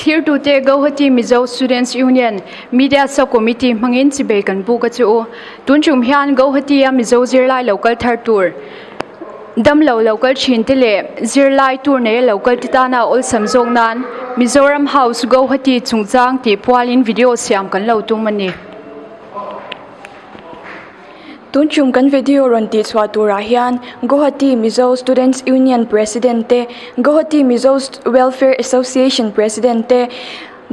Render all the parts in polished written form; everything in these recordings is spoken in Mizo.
Thlirtute Guwahati Mizo Students Union Media Sub-Committee hmangin chibei kan buk a chu u. Tun tum hian Guwahati-a Mizo zirlai lo kal thar tur, damlo lo kal thin te leh zirlai tur neia lo kal te tana awlsam zawk nan Mizoram House Guwahati chungchang tih pualin video siam kan lo tum a ni. Tun tum kan video rawn tih chhuah turah hian Guwahati Mizo Students Union President te, Guwahati Mizo Welfare Association President te,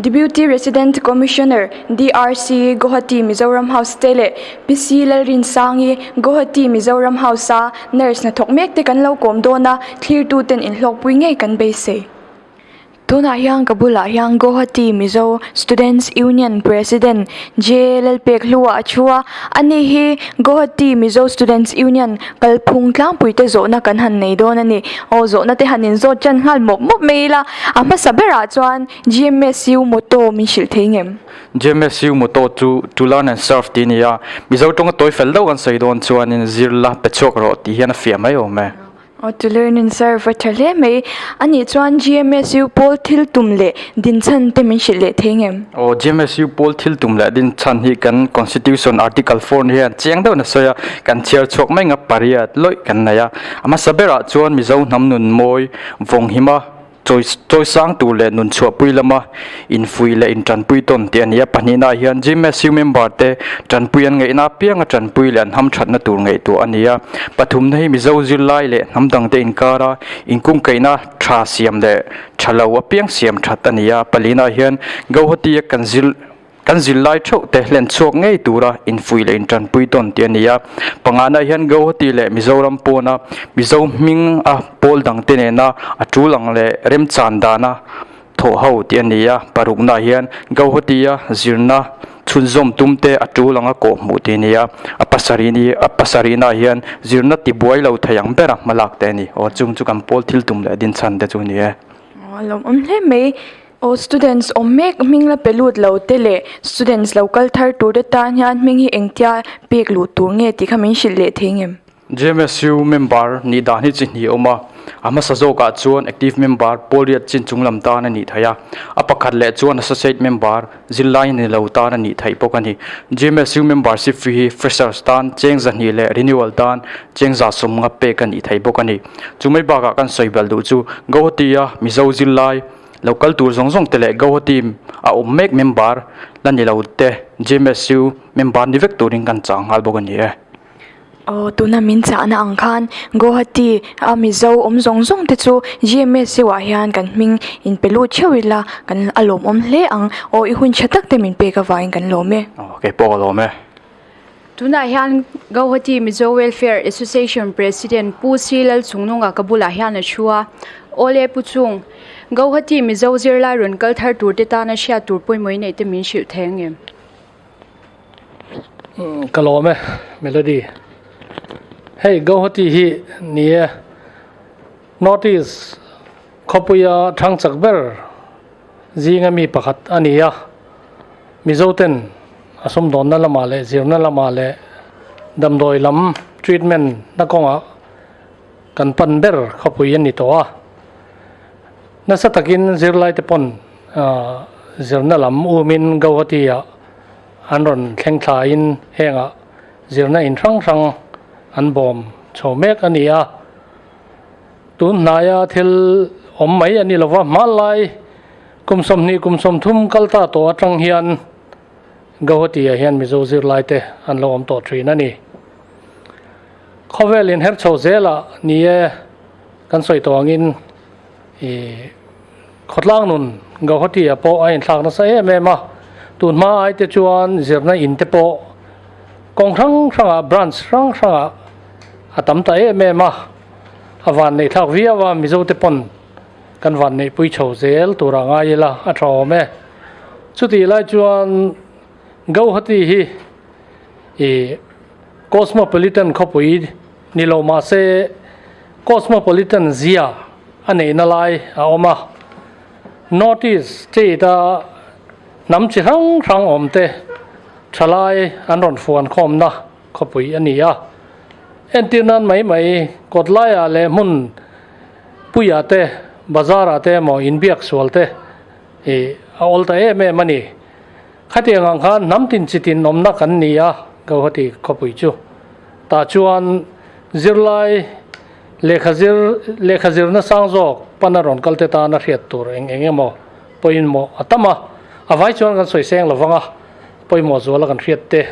Deputy Resident Commissioner, DRC, Guwahati Mizoram House te leh PC Lalrinsangi, Guwahati Mizoram House-a nurse hnathawk mek te kan lo kawm dawn a, thlirtuten inhlawkpui ngei kan beisei. Tunah hian ka bulah hian Guwahati Mizo Students Union President J Lalpek Hlua a thu a, ani hi Guwahati Mizo Students Union kalphung tlangpui te zawhna kan han nei dawn a ni. Aw zawhna te han inzawt tan nghal mawp mawp mai ila, a hmasa berah chuan GMSU motto min hrilh thei ngem? GMSU motto chu To learn and serve tih a ni a, Mizo tawnga tawi fel deuh kan sawi dawn chuanin zir la pe chhuak rawh tih hian a fiah mai awm e. Aw to learn and serve a tha hle mai. A nih chuan GMSU pawl thil tum leh din chhan te min hrilh leh thei ngem? Aw GMSU pawl thil tum leh din chhan hi kan Constitution Article 4 ni hian chiang deuhin a sawi a, kan chhiar chhuak mai nga pariat lawih kan nei a. A hmasa berah chuan Mizo hnam nun mawi vawng hima Chawi chawi sang tur leh nun chhuahpui lama infuih leh intanpui tawn tih a ni a. Pahnihnaah hian GMSU member te tanpui an ngaihna apianga tanpui leh an hamthatna tur ngaihtuah a ni a. Pathumna hi Mizo zirlai leh hnam dangte inkara inkungkaihna tha siam leh tha lo apiang siam that a ni a. Palinaah hian Guwahati-a kan zir Kan zirlai theuh te hlen chhuak ngei tura infuih leh intanpui tawn tih a ni a. Pangana hian Guwahati leh Mizoram pawna Mizo hming a pawl dangte nena a tul ang leh remchan dana thawh ho tih a ni a. Paruknaah hian Guwahati-a zirna chhunzawm tum te a tul anga kawh hmuh tih a ni a. A pasarih ni a pasarihnaah hian zirna tibuai lo thei ang bera hmalak te a ni. Aw chung chu kan pawl thil tum leh dinchhan te chu a ni e. Aw lawmawm hle mai. Aw students awm mek hming la pe lut lo te leh students lo kal thar tur te tan hian hming hi engtia pek luh tur nge tih kha min hrilh leh thei ngem? JMSU member nih dan hi chi hnih a awm a, a hmasa zawkah chuan active member Pawliat chin chung lam tan a nih theih a, a pakhat leh chuan associate member zirlai ni lo tan a nih theih bawk a ni. JMSU membership fee hi freshers tan cheng zahnih leh renewal tan cheng za sawmnga pek a nih theih bawk a ni. Chu mai bakah kan sawi belh duh chu Guwahati-a Mizo zirlai Lo kal tur zawng zawng te leh Guwahati a awm mek member la ni lo te GMSU member ni vek turin kan chah nghal bawk a ni e. Aw tuna min chahna ang khan Guwahati a Mizo awm zawng zawng te chu GMSU ah hian kan hming in pe lut theuh ila kan a lawmawm hle ang. Aw i hun tha tak te min pek avangin kan lawm e. Aw keipawh ka lawm e. Tunah hian Guwahati Mizo Welfare Association President Pu Si Lalchungnunga ka bulah hian a thu a, Awle Pu Chung, Guwahati Mizo zirlai rawn kal thar tur te tana hriat tur pawimawh neih te min hrilh thei ang em? Ka lawm e, Melody. Hei Guwahati hi ni e, North East khawpuia thang chak ber zinga mi pakhat a ni a. Mizo ten a sumdawnna lamah leh zirna lamah leh damdawi lam treatment na kawngah kan pan ber khawpui a ni tawh a. Nasa takin zirlai te pawn zirna lam umin Guwahati ah an rawn thleng thlain hengah zirna in hrang hrang an bawm chho mek a ni a. Tun hnaia thil awm mai a ni lova hmanlai Kum 20 kum 30 kal ta tawh atang hian Guwahati ah hian Mizo zirlai te an lo awm tawh thin a ni. Khawvel in her chho zel ah ni e kan sawi tawh angin ih khawtlang nun Guwahati ah pawh a inthlak nasa em em a, tun hma ai te chuan zirna in te pawh kawng hrang hrang ah branch hrang hrang ah a tam ta em em a, a van neih thlak viau a Mizo te pawn Kan van neihpui chho zel tura ngai ila a tha awm e. Chutih lai chuan Guwahati hi ih cosmopolitan khawpui ni lo mah se cosmopolitan zia a neihna lai a awm a. North East state a hnam chi hrang hrang awm te thalai an rawn fuan khawmna khawpui a ni a. Entir nan mai mai kawt laiah leh hmun Puia te, bazar ah te emaw inbiak sual te ih a awl ta em em a ni. Khatiang ang khan hnam tin chi tin awmna kan ni a, Guwahati khawpui chu. Tah chuan zirlai lehkha zir lehkha zirna sang zawk pana rawn kal te tana hriat tur eng eng emaw pawimawh a tam a, a vai chuan kan sawi seng lo vang a, pawimawh zuala kan hriat te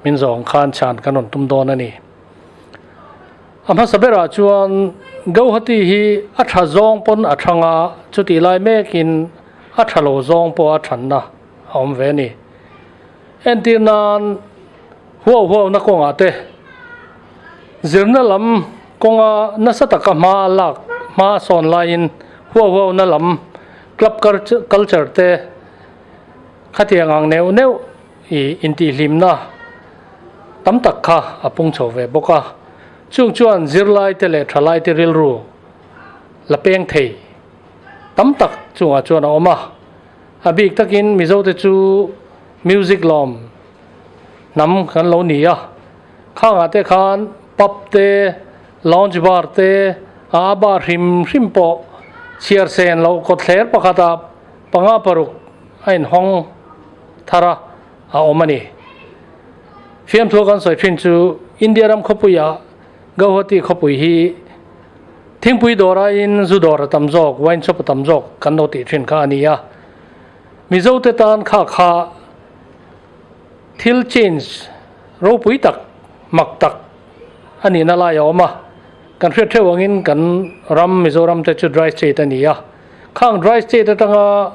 min zawh ang khan chhan kan rawn tum dawn a ni. A hmasa berah chuan Guwahati hi a tha zawng pawn a thang a, chutih lai mekin a tha lo zawng pawh a thanna a awm ve a ni. Entir nan huau huau na kawngah te zirna lam kawnga nasa taka hma a lak hma a sawn laiin huau huau na lam club culture te khatiang ang neuh neuh ih intihhlimna tam tak kha a pung chho ve bawk a. Chung chuan zirlai te leh thalai te rilru la peng thei tam tak chungah chuan a awm a. A bik takin Mizo te chu music lawm hnam kan lo ni a, khangah te khan pub te, lounge bar te, a bar hrim hrim pawh chhiar sen loh kawtthler pakhatah panga paruk a inhawng thar a, a awm a ni. Fiamthua kan sawi thin chu India ram khawpuiah Guwahati khawpui hi thingpui dawr aiin zu dawr a tam zawk, wine shop a tam zawk kan lo tih thin kha a ni a. Mizo te tan kha kha thil change ropui tak, mak tak a nihna lai a awm a. Kan hriat theuh angin kan ram Mizoram te chu dry state a ni a. Khang dry state atanga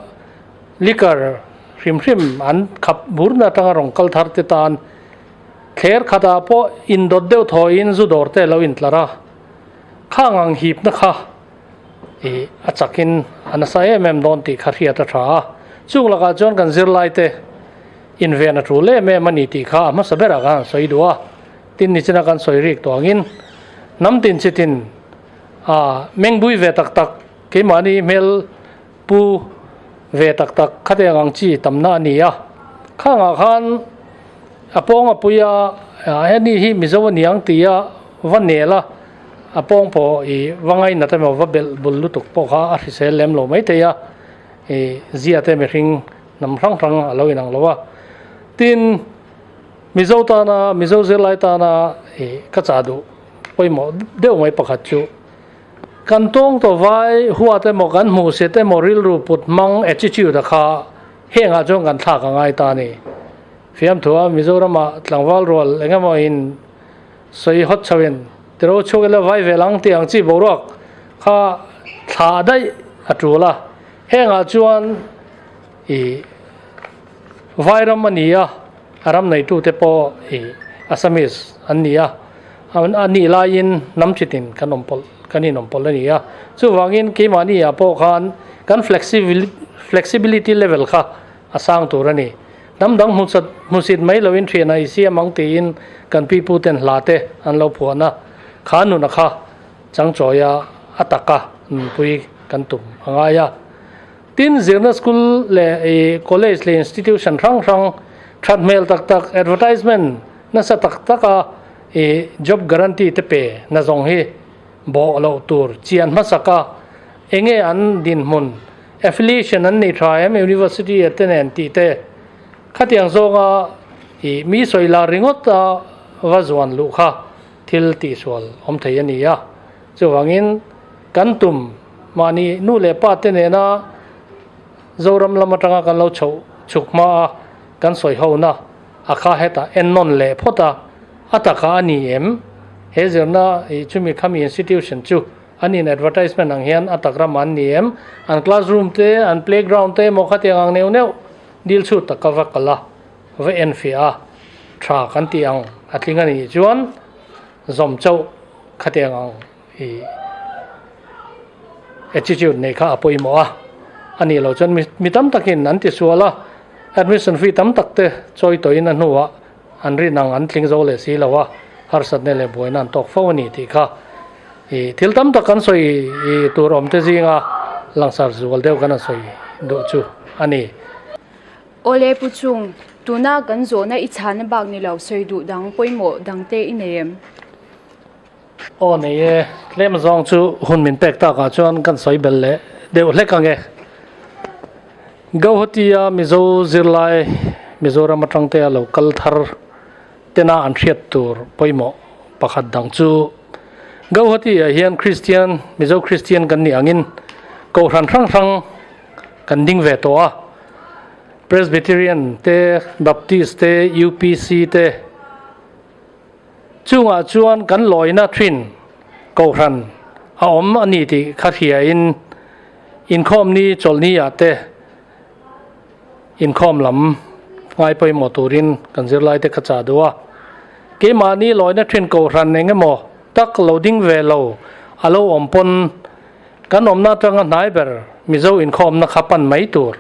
liquor hrim hrim an khap burna atanga rawn kal thar te tan Thler khatah pawh indawt deuh thawiin zu dawr te a lo intlar a, khang ang hipna kha ih a chakin a nasa em em dawn tih kha hriat a tha a. Chung lakah chuan kan zirlai te inven a tul em em a ni tih kha a hmasa berah khan an sawi duh a, tin nichina kan sawi rik tawh angin hnam tin chi tin a mengbui ve tak tak keimahni hmel pu ve tak tak khatiang ang chi tamna a ni a, khangah khan a pawng a pui a, heni hi Mizo a niang tih a va nel a, a pawng pawh ih va ngainat emaw va belh bul lutuk pawh kha a hrisel lem lo maithei a, ih zia te mihring hnam hrang hrang a lo inang lo a. Tin, Mizo tana, Mizo zirlai tana ih ka chah duh pawimawh deuh mai pakhat chu, Kan tawng tawh vai huat emaw kan hmuhsit emaw rilru put hmang attitude a kha hengah chuan kan thlak a ngai ta a ni. Fiamthua Mizoramah tlangval rual eng emaw in sawi hawt chho in tiro chhuak ila vai vel ang tih ang chi boruak kha thlah daih a tul a. Hengah chuan ih Vairam a ni a, a ram neitute pawh ih Assamese an ni a, a nih laiin hnam chitin kan awm pawlh kan inawm pawlh a ni a. Chuvangin keimahni ah pawh khan kan flexibility level kha a sang tur a ni. Hnam dang hmuchat hmusit mai loin thian a i siam ang tiin kan pipu ten hla te an lo phuahna kha nuna kha changchawia a taka nunpui kan tum a ngai a. Tin, zirna school leh ih college leh institution hrang hrang that hmel tak tak advertisement nasa tak taka ih job guarantee te pe na zawng hi bawh loh tur chian hmasak a, enge an dinhmun affiliation an nei tha em university a te nen tih te khatiang zawnga ih mi sawi lar ringawt a va zuan luh kha thil tihsual awm thei a ni a, chuvangin kan tum Mahni nu leh pa te nena Zoram lam atanga kan lo chhoh chhuk hma a kan sawi ho na a kha hetah en nawn leh phawt a, a takah a ni em? He zirna ih chumi khami institution chu an in advertisement ang hian a tak ramah an ni em? An classroom te, an playground te emaw khatiang ang neuh neuh dil chhut tak ka va kal a, va en fiah a, tha kan tih ang a tling a nih chuan zawm chauh khatiang ang I attitude nei kha a pawimawh a, a nih loh chuan mi tam takin an ti sual a, admission fee tam tak te chawi tawhin a hnuah an rin ang an tling zo leh si lo a, harsatna leh buaina an tawk fo a ni tih kha i thil tam tak kan sawi i tur awm te zinga langsar zual deuh kan han sawi duh chu a ni. Awle Pu Chung, tuna kan zawhna i chhana bak ni lo sawi duh dang pawimawh dang te i nei em? Aw nei e, tlem zawng chu hun min pek takah chuan kan sawi bel leh deuh hlek ang e. Gauhati-a Mizo zirlai Mizoram atangte a lo kal thar tena an hriat tur pawimawh pakhat dang chu Gauhati-ah hian Kristian, Mizo Kristian kan nih angin Kohhran hrang hrang kan ding ve tawh a. Presbyterian te, Baptist te, UPC te chungah chuan kan lawina thin Kohhran a awm a ni tih kha hriain inkhawm ni chawlhni ah te inkhawm lam ngai pawimawh turin kan zirlaite ka chah duh a. Keimahni lawina thin Kohhran eng emaw tak lo ding ve lo a lo awm pawn kan awmna atanga hnai ber Mizo inkhawmna kha pan mai tur.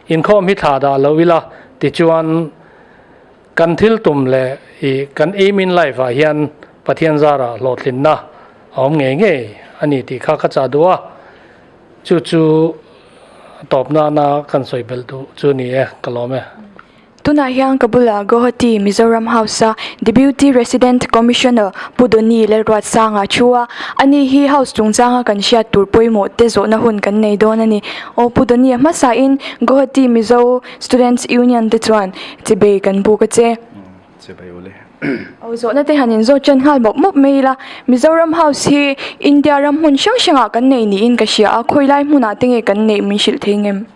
Inkhawm hi thla dah lo ila tichuan kan thil tum leh ih kan aim in life ah hian Pathian zarah hlawhtlinna a awm ngei ngei a ni tih kha ka chah duh a, chu chu tawp nana kan sawi belh duh chu ni e, ka lawm e. Tunah hian ka bulah Guwahati Mizoram House-a Deputy Resident Commissioner Pu Doni Lalruatsanga thu a, ani hi House chungchanga kan hriat tur pawimawh te zawhna hun kan nei dawn a ni. Aw Pu Doni a hmasain Guwahati Mizo Students Union te chuan chibei kan buk a che. Chibei ule. Aw zawhna te han inzawt ṭan nghal mawp mawp mai ila, Mizoram House hi India ram hmun hrang hrangah kan nei niin ka hria a, khawilai hmunah te nge kan neih min hrilh thei ngem?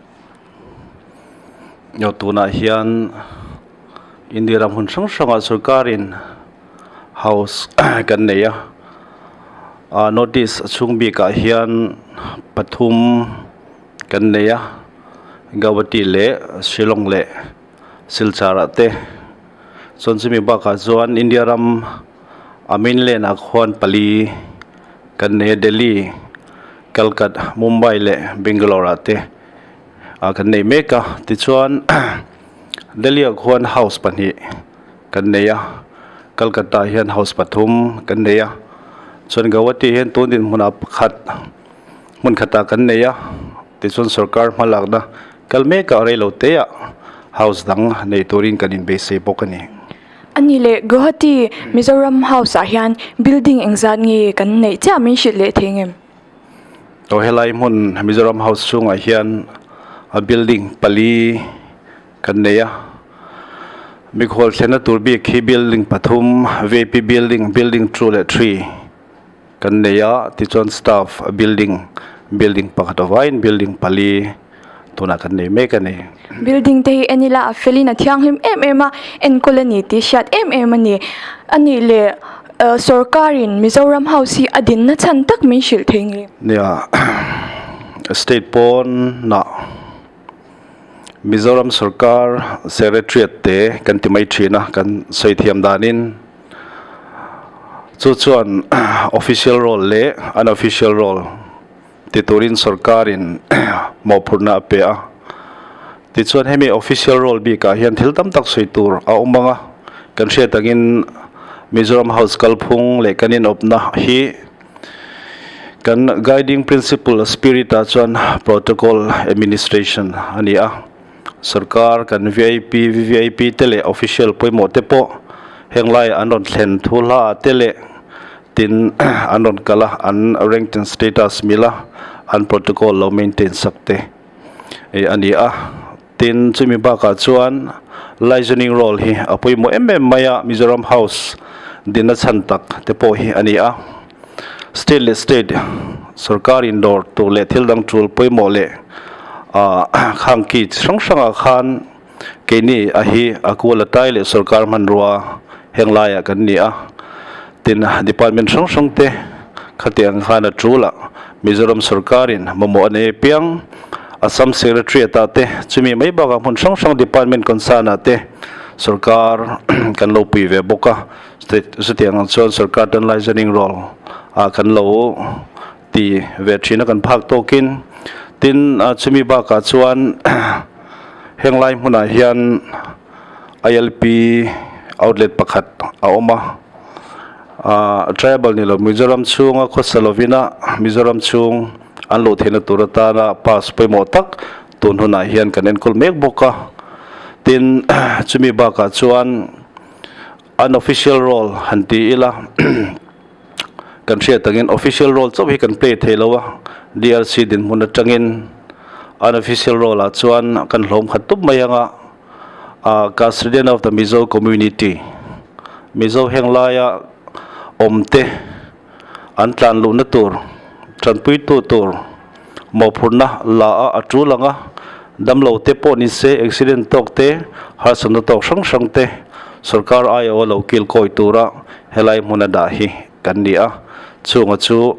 Aw tunah hian India ram hmun hrang hrangah sorkarin house kan nei a ah notice a chhung bikah hian pathum kan nei a Guwahati leh Shillong leh Silchar ah te chuan chumi bakah chuan India ram a mainland ah khuan pali kan nei a Delhi Calcutta Mumbai leh Bangalore ah te. ah kan nei mek a tichuan Delhi ah khuan house pahnih kan nei a Calcutta ah hian house pathum kan nei a chuan Guwahati hian tun dinhmunah pakhat hmun khatah kan nei a tichuan sorkar hma lakna kal mek ah reilo te ah house dang nei turin kan inbeisei bawk a ni. A ni leh Guwahati Mizoram house ah hian building engzat nge kan neih chiah min hrilh leh thei ngem? Aw helai hmun Mizoram House chhungah hian a building pali kan nei a mikhual thlenna tur bik hi building pathum vip building building 2 leh 3 kan nei a tichuan staff building building pakhat avaiin building pali tunah kan nei mek a ni. Building te hi en ila a felin a thianghlim em em a enkawl a ni tih hriat em em a ni a nih leh Sorkarin Mizoram House hi a dinna chhan tak min hrilh thei nge? Nia, State pawnah Mizoram sorkar Secretariat te kan ti mai thin a, kan sawi thiam danin chu chuan official role leh unofficial role ti turin sorkarin mawhphurhna a pe a. Tichuan hemi official role bikah hian thil tam tak sawi tur a awm ang a, kan hriat angin Mizoram House kalphung leh kan inawpna hi kan guiding principle spirit ah chuan protocol administration a ni a, sorkar kan vip, vvip te leh official pawimawh te pawh henglaiah an rawn thlen thu hla ah te leh tin an rawn kal a, an rank and status mila an protocol lo maintain sak te. ih a ni a tin chumi bakah chuan liaisoning role hi a pawimawh em em mai a Mizoram house dinna chhan tak te pawh hi a ni a state leh state sorkar in dawr tur leh thil dang tul pawimawh leh ah khang ki chi hrang hrangah khan keini a hi a kual a tai leh sorkar hmanrua heng laiah kan ni a tin department hrang hrang te khatiang khan a tul a Mizoram sorkarin mamawh a nei apiang Assam Secretariat ah te chumi mai bakah hmun hrang hrang department concern ah te sorkar kan lo pui ve bawk a chutiang ang chuan sorkar tan liaisoning role ah kan lo ti ve thin a kan phak tawkin tin chumi bakah chuan heng lai hmunah hian I_L_P outlet pakhat a awm a ahh tribal ni lo Mizoram chhunga khawsa lovina Mizoram chhung an luh theihna tur atana pass pawimawh tak tun hunah hian kan enkawl mek bawk a tin chumi bakah chuan unofficial role han ti ila. Kan hriat angin official role chauh hi kan play thei lo a, DRC dinhmun atangin. Unofficial roll ah chuan kan hlawm khat tup mai ang a, ah Custodian of the Mizo Community, Mizo heng laia awm te an tlan luhna tur, tanpuitu tur mawhphurhna la a a tul ang a, damlo te pawh ni se accident tawk te, harsatna tawk hrang hrang te sorkar aiawh a lo kil kawi tura helai hmuna dah hi kan ni a, chunga chu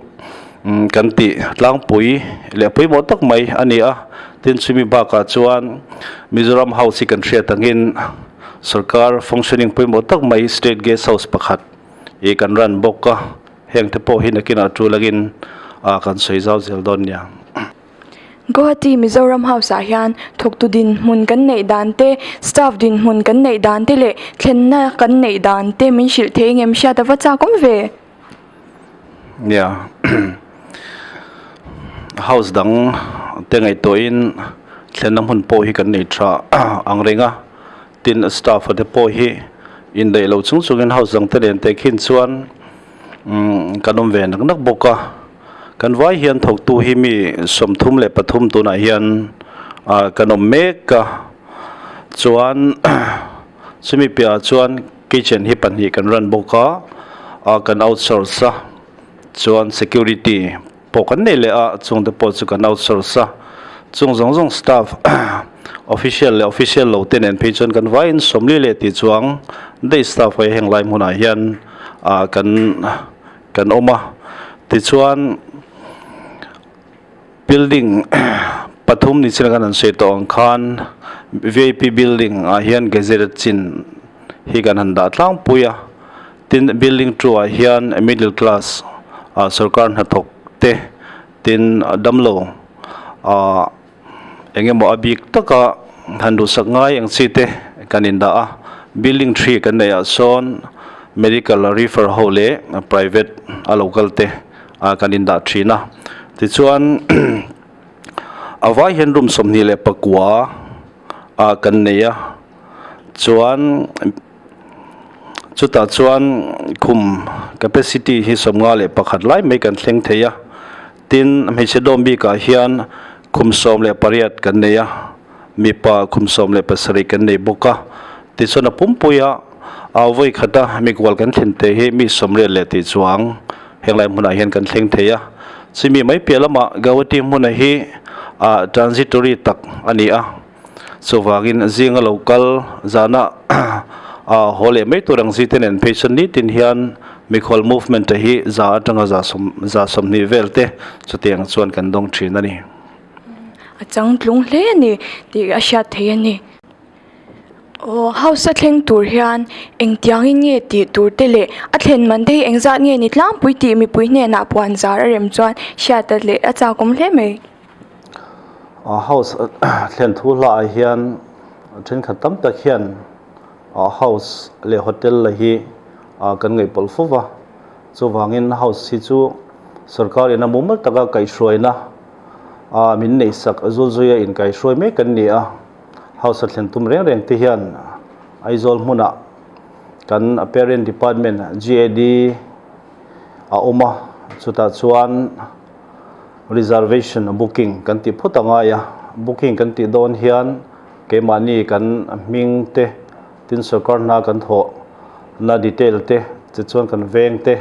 kan tih tlangpui leh pawimawh tak mai a ni a, tin chumi bakah chuan Mizoram House hi kan hriat angin sorkar functioning pawimawh tak mai State Guest House pakhat ih kan run bawk a, heng te pawh hi nakinah tul angin ah kan sawi zau zel dawn nia. Guwahati Mizoram House ah hian thawktu dinhmun kan neih dan te, staff dinhmun kan neih dan te leh thlenna kan neih dan te min hrilh thei ngem hriat a va chak awm ve. Nia, House dang te ngaihtuahin thlenna hmun pawh hi kan nei tha ang reng a, tin staff te pawh hi indaih lo chung chungin House dang te nen tehkhin chuan kan awm ve nak nak bawk a. Kan vai hian thawktu hi mi 33 tunah hian ah kan awm mek a, chuan chumi piahah chuan kitchen hi pahnih kan run bawk a, ah kan outsource a, chuan security pawh kan nei leh a, chung te pawh chu kan outsource a, chung zawng zawng staff official leh official lo te nen phei chuan kan vaiin 40 leh tih chuang daih staff hi heng lai hmunah hian ah kan. Kan awm a, tichuan building pathum ni chin kan han sawi tawh ang khan vip building ah hian gazetted chin hi kan han dah tlangpui a, tin building two ah hian middle class ah sorkar hnathawk te tin damlo ah eng emaw a bik taka han duhsak ngai ang chi te kan indah a building 3 kan neih ah sawn medical refer ho leh private a lo kal te ah kan indah thin a tichuan a vai hian room 29 ah kan nei a chuan chutah chuan khum capacity hi 51 lai mai kan thleng thei a. Tin, hmeichhe dawm bikah hian khum 18 kan nei a, mipa khum 17 kan nei bawk a. Tichuan a pumpuia au vawi khata mikual kan thlen te hi mi 80 leh tih chuang henglai hmunah hian kan thleng thei a. Chumi mai piah lamah Guwahati hmuna hi ah transitory tak a ni a. Chuvangin zinga lo kal zana ah haw leh mai tur ang zite nen phei chuan nitin hian mikhual movement te hi za atanga za sawm za 20 vel te chutiang chuan kan dawng thin a ni. A changtlung hle a ni tih a hriat theih a ni. Aw house a thleng tur hian engtiangin nge tih tur te leh a thlen man te hi engzat nge ni tlangpui tih mipui hnenah puan zar a rem chuan hriat leh a chakawm hle mai. House thlen thu hla ah hian thenkhat tam tak hian house leh hotel la hi kan ngaih pawlh fo va, chuvangin house hi chu sorkar in a mumal taka kaihhruaina min neih sak zulzui a inkaihhruai mek kan ni a, house a thlen tum reng reng te hian Aizawl hmunah kan parent department GAD a awm a, chutah chuan. Reservation booking kan tih phawt a ngai a, booking kan tih dawn hian keimahni kan hming te, tin sorkar hna kan thawh na detail te, tichuan kan veng te,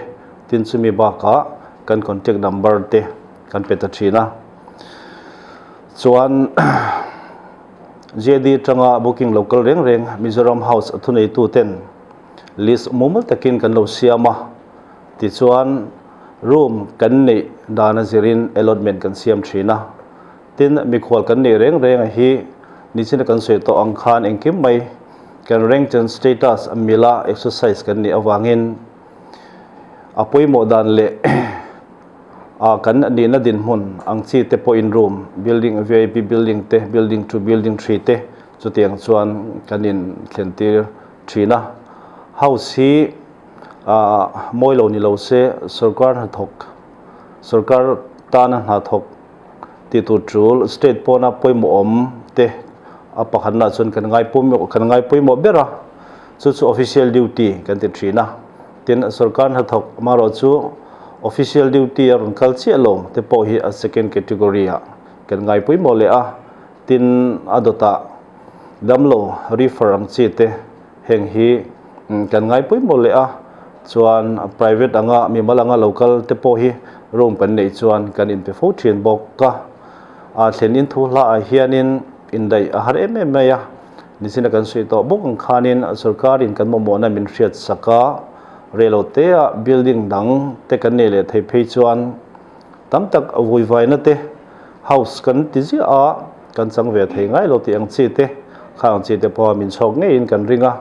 tin chumi bakah kan contact number te kan pe ta thin a. Chuan JD atanga booking lo kal reng reng Mizoram House a thuneitu ten list mumal takin kan lo siam a, tichuan Room kan neih dan a zirin allotment kan siam thin a, tin mikhual kan neih reng reng a hi nichina kan sawi tawh ang khan engkim mai kan rank and status a mila exercise kan nih avangin a pawimawh dan leh a kan nihna dinhmun ang chi te pawhin room building vip building te building 2 building 3 te chutiang chuan kan in thlen tir thin a, house hi ah mawi lo ni lo se sorkar hnathawk sorkar tana hnathawk tih tur tul state pawna pawimawh awm te a pakhatna chuan kan ngai pawimawh kan ngai pawimawh ber a chu chu official duty kan ti thin a tin sorkar hnathawk amaherawh chu official duty a rawn kal chiah lo te pawh hi a second category ah kan ngai pawimawh leh a. Tin, a dawtah damlo refer ang chi te heng hi kan ngai pawimawh leh a, chuan private anga mimal anga lo kal te pawh hi room kan neih chuan kan inpe fo thin bawk a. A thlen in thu hla ah hianin indaih a har em em mai a, nichina kan sawi tawh bawk ang khanin sorkarin kan mamawhna min hriat sak a, reilotea building dang te kan nei leh thei phei chuan Tam tak vuivaina te house kan ti ziah a, kan chang ve thei ngai lo tih ang chi te, khang ang chi te pawha min chhawk ngeiin kan ring a,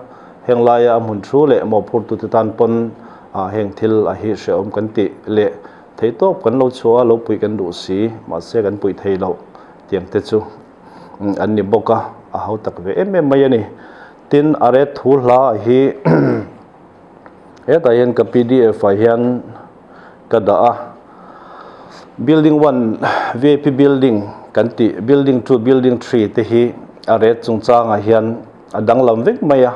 heng laia a hmun thu leh mawhphurtu te tan pawn heng thil a hi hrehawm kan tih leh theih tawp kan lo chhuah a, lo puih kan duh si, mahse kan puih thei loh tiang te chu an ni bawk a, a ho tak ve em em mai a ni. Tin, a ret thu hla hi hetah hian ka pdf ah hian ka dah a, building one vip building kan tih building two building three te hi a ret chungchangah hian a danglam vek mai a,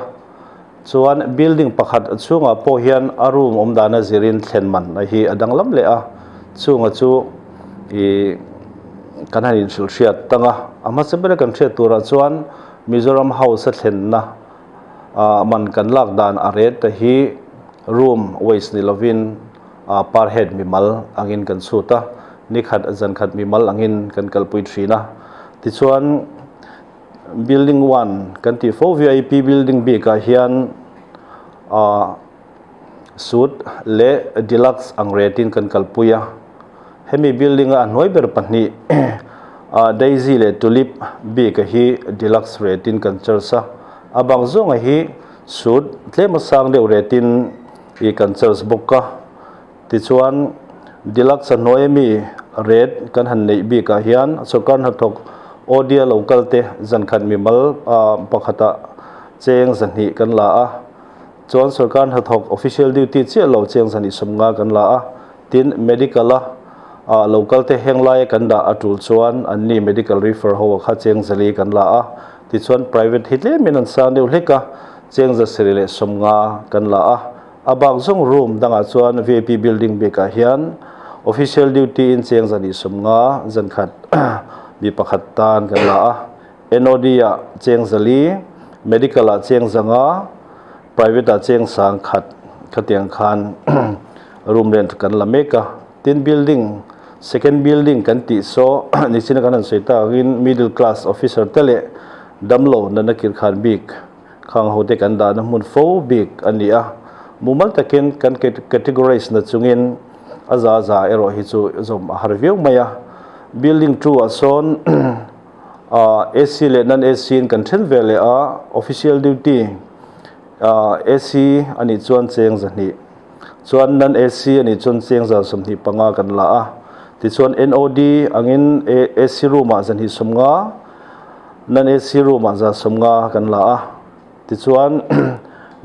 chuan building pakhat chhungah pawh hian a room awm dana zirin thlen man a hi a danglam leh a, chunga chu ih kan han inhrilh hriat tang a, a hmasa bera kan hriat turah chuan Mizoram house a thlenna ah man kan lak dan a ret te hi room waste ni lovin ah per head mimal angin kan chhut a, nikhat zankhat mimal angin kan kalpui thin a. Tichuan building one kan tih fo vip building bikah hian ah suit leh deluxe ang retin kan kalpui a, hemi building a a hnuai ber pahnih ah daisy leh tulip bik a hi deluxe retin kan charge a, a bang zawnga hi suit tlem a sang deuh retin ih kan charge bawk a, tichuan deluxe a hnuai ami ret kan han neih bikah hian sorkar hnathawk audio lo kal te zankhat mimal ah pakhatah cheng zahnih kan la a. Chuan sorkar hnathawk official duty chiah lo chiang zan isawmnga kan la a, tin medical a ah lo kal te heng laia kan dah a tul chuan an ni medical refer ho a kha cheng zali kan la a, tichuan private hi tlemin an sang deuh hlek a, cheng za sarih leh sawmnga kan la a, a bak zawng room dangah chuan vip building bikah hian official duty in cheng zan isawmnga zan khat mi pakhat tan kan la a. NOD ah cheng zali, medical ah cheng zanga, private ah cheng sang khat khatiang khan room rent kan la mek a. Tin building, second building kan tih saw nichina kan han sawi tak angin middle class officer te leh damlo nana kirkhan bik khang ho te kan dahna hmun fo bik a ni a. Mumal takin kan categorize na chungin a za za erawh hi chu zawm a har viau mai a. Building two ah sawn AC leh non AC in kan then ve leh a, official duty AC a nih chuan cheng zahnih chuan non AC a nih chuan cheng zan sawmhnih panga kan la a, tichuan NOD angin AC room ah zahnih sawmnga non AC room ah zan sawmnga kan la a, tichuan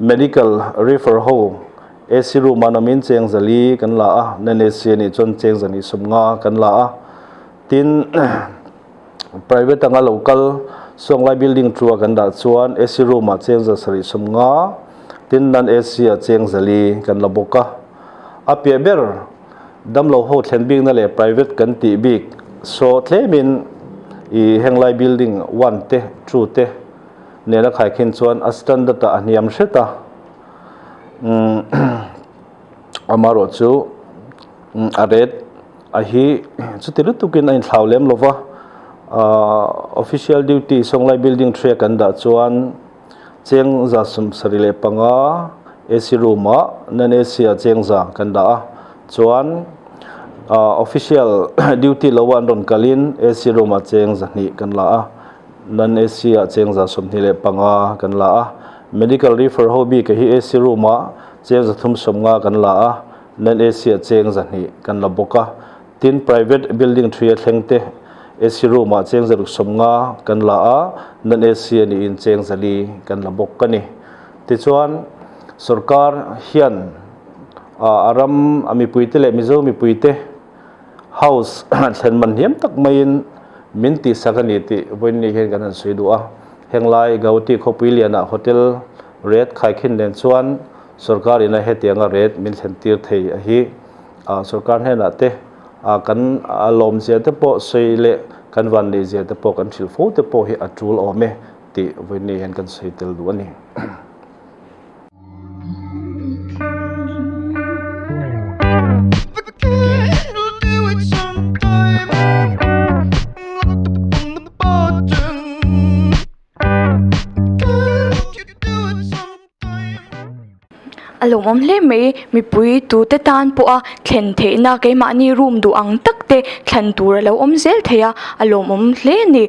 medical refer ho AC room ah nawmin cheng zali kan la a, non AC a nih chuan cheng zahnih sawmnga kan la a. Tin, private anga lo kal Suanglai building chu a kan dah chuan AC room ah cheng za sarih sawmnga, tin non AC ah cheng zali kan la bawk a. A piah ber damlo ho thlen bikna leh private kan tih bik saw tlemin ih henglai building one te two te nena khaikhin chuan a standard ah a hniam hret a. Umm amarawh chu a ret a hi chuti lutukin a inthlau lem lo va, ahh official duty Sawnglai building three a kan dah chuan cheng za sawmsarih leh panga AC room ah non AC ah cheng za kan dah a, chuan ahh official duty lo an rawn kalin AC room ah cheng zahnih kan la a, non AC ah cheng za 25 kan la a, medical refer ho bik hi AC room ah cheng za thum sawmnga kan la a. Nan AC ah cheng zahnih kan la bawk a, tin private building thui a thleng te AC room ah cheng zaruk sawmnga kan la a, nan AC a niin cheng zali kan la bawk a ni. Tichuan sorkar hian a ram a mipuite leh Mizo mipuite house thlen man hniam tak maiin min tihsak a ni tih vawiin hian kan han sawi duh a. Henglai Gauhati khawpui lianah hotel ret khaikhin nen chuan Sorkar ina hetianga ret min thlen tir thei a hi sorkar hnenah te kan lawmzia te pawh sawi leh kan vanneih zia te pawh kan hrilh fo te pawh hi a tul awm e tih vawiin hian kan sawi tel duh a ni. A lawmawm hle mai mipui tute tan pawha thlen theihna keimahni room duh ang tak te thlan tur a lo awm zel thei a a lawmawm hle a ni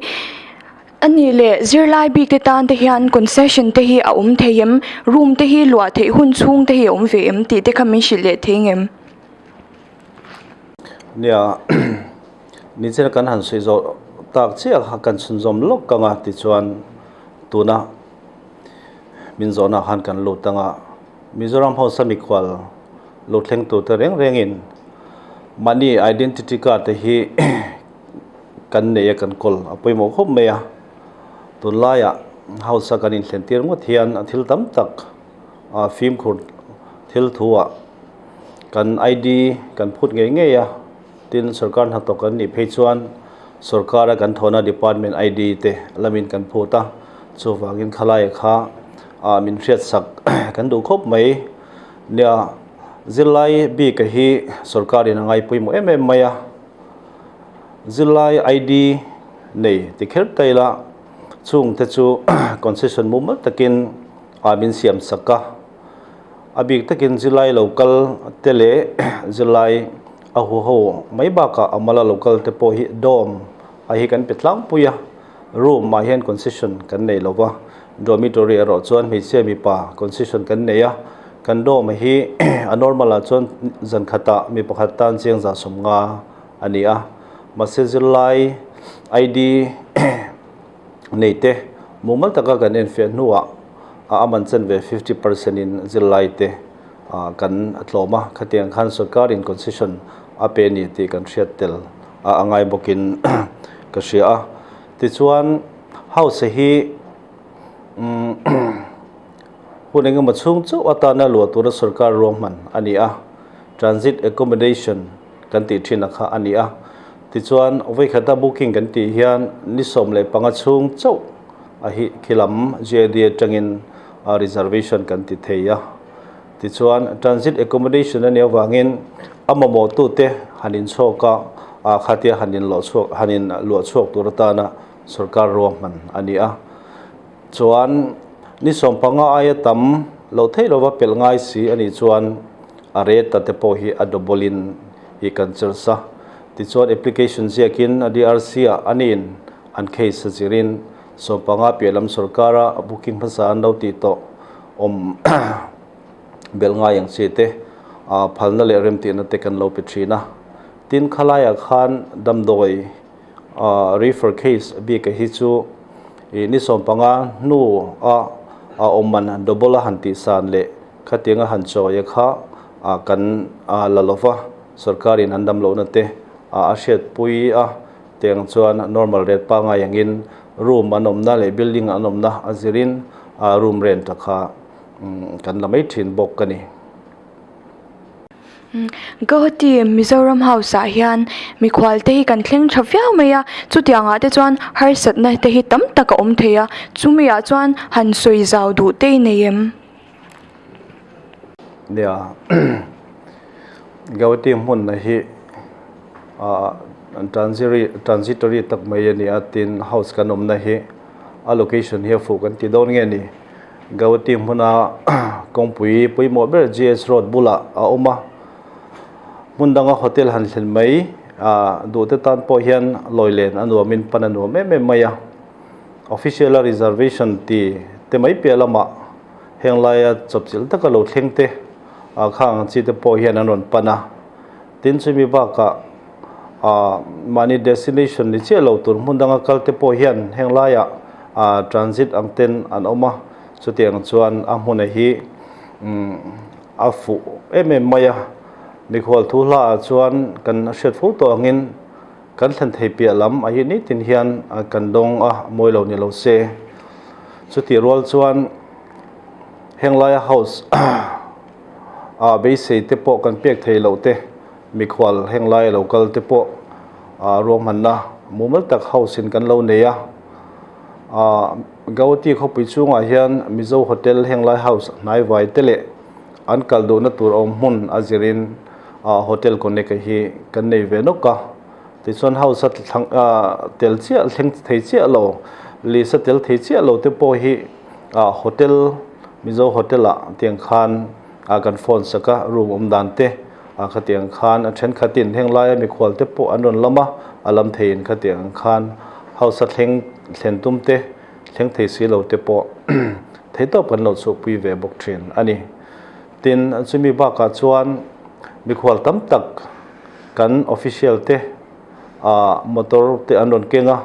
a nih leh zirlai bik te tan te hian concession te hi a awm thei em room te hi luah theih hun chhung te hi a awm ve em tih te kha min hrilh leh thei ngem. Nia nichina kan han sawi zawh tak chiah kha kan chhunzawm lawk ang a tichuan tuna. Min zawhna khan kan lut ang a, Mizoram House a mikhual lo thleng turte reng rengin mahni identity card te hi kan nei a kan kawl a pawimawh khawp mai a. Tunlaiah House a kan inthlen tir ngawt hian a thil tam tak a fimkhur thil thu ah kan ID kan phut ngei ngei a, tin sorkar hnathawk kan nih phei chuan sorkara kan thawhna department ID te lamin kan phut a. Chuvangin khalaia kha ah min hriatsak kan duh khawp mai. Nia, zirlai bik a hi sorkarin a ngai pawimawh em em mai a. Zirlai ID nei ti kher ta ila chungte chu concession mumal takin ah min siam sak a. A bik takin zirlai lo kal te leh zirlai a huho mai bakah a mala lo kal te pawh hi dorm a hi kan pe tlangpui a. Room ah hian concession kan nei lo va, dormitory erawh chuan hmeichhia mipa concession kan nei a, kan dorm hi a normal ah chuan zan khatah mi pakhat tan chiang za 50 a ni a, mahse zirlai ID nei te mumal taka kan enfiah hnuah a aman chanve 50% in zirlai te kan tlawm a, khatiang khan sorkar in concession a pe a ni tih kan hriat tel a ngai bawkin ka hria a. Tichuan house hi hun engemaw chhung chauh atana luah tura sorkar ruahman a ni a, transit accommodation kan tih thin a kha a ni a. Tichuan vawikhata booking kan tih hian ni 15 chhung chauh a hi khilam GAD atangin reservation kan ti thei a. Tichuan, transit accommodation a nih avangin a mamawhtute han inchhawk a, a khatia han inlawh chhuak, han in luah chhuak tur atana sorkar ruahman a ni a. Chuan, ni 15 aia tam lo theih lova pelh ngai si a nih chuan a rate a te pawh hi a double in hi kan charge a. Tichuan, application ziakin a DRC ah a niin an case a zirin 15 piah lam sorkara booking hmasa an lo tih tawh awm belh ngai ang chi te phalna leh remtihna te kan lo pe thin a. Tin, khalaiah khan damdawi refer case bik hi chu ih ni 15 hnu a a awm man double a han tih san leh khatianga han chawi a kha kan la lo va, sorkarin an damlohna te a hriatpui a. Tiang chuan normal rate pangngai angin room an awmna leh building an awmna a zirin room rent a kha kan la mai thin bawk a ni. Guwahati Mizoram House ah hian mikhual te hi kan thleng tha viau mai a, chutiang ah te chuan harsatna te hi tam tak a awm thei a, chumi ah chuan han sawi zau duh te i nei em? Nia, Guwahati hmun hi ah transitory tak mai a ni a, tin house kan awmna hi a location hi a fuh kan ti dawn nge ni. Guwahati hmuna kawngpui pawimawh ber GS road bulah a awm a, hmun danga hotel han thlen mai ah duh te tan pawh hian lawi len a nuamin pan a nuam em em mai a. Official a reservation ti te mai piah lamah heng laia chawpchilh taka lo thleng te ah khang ang chi te pawh hian an rawn pan a. Tin chumi bakah ah mahni destination ni chiah lo tur hmun danga kal te pawh hian heng laiah ah transit ang ten an awm a, chutiang chuan a hmuna hi umm a fuh em em mai a. Mikhual thu hla ah chuan kan hriat fo tawh angin Kan thlen thei piah lam a hi nitin hian kan dawng a mawi lo ni lo se. Chutih rual chuan heng laia house ah beisei te pawh kan pek thei loh te, mikhual heng laia lo kal te pawh ruahmanna Mumal tak house in kan lo nei a, ah Guwahati khawpui chungah hian Mizo hotel henglai house hnaivai te leh an kal duhna tur awm hmun a zirin ah hotel connect a hi kan nei ve nawk a, tichuan house a thlang ah tel chiah thleng thei chiah lo list a tel thei chiah lo te pawh hi ah hotel Mizo hotel ah tiang khan ah kan phone sak a room awm dan te. A khatiang khan a thenkhatin heng laia mikhual te pawh an rawn lam a, a lam theiin khatiang ang khan hausa thleng thlen tum te, thleng thei si lo te pawh thei tawp kan lo chhuahpui ve bawk thin a ni. Tin, chumi bakah chuan mikhual tam tak kan official te ah motor te an rawn keng a,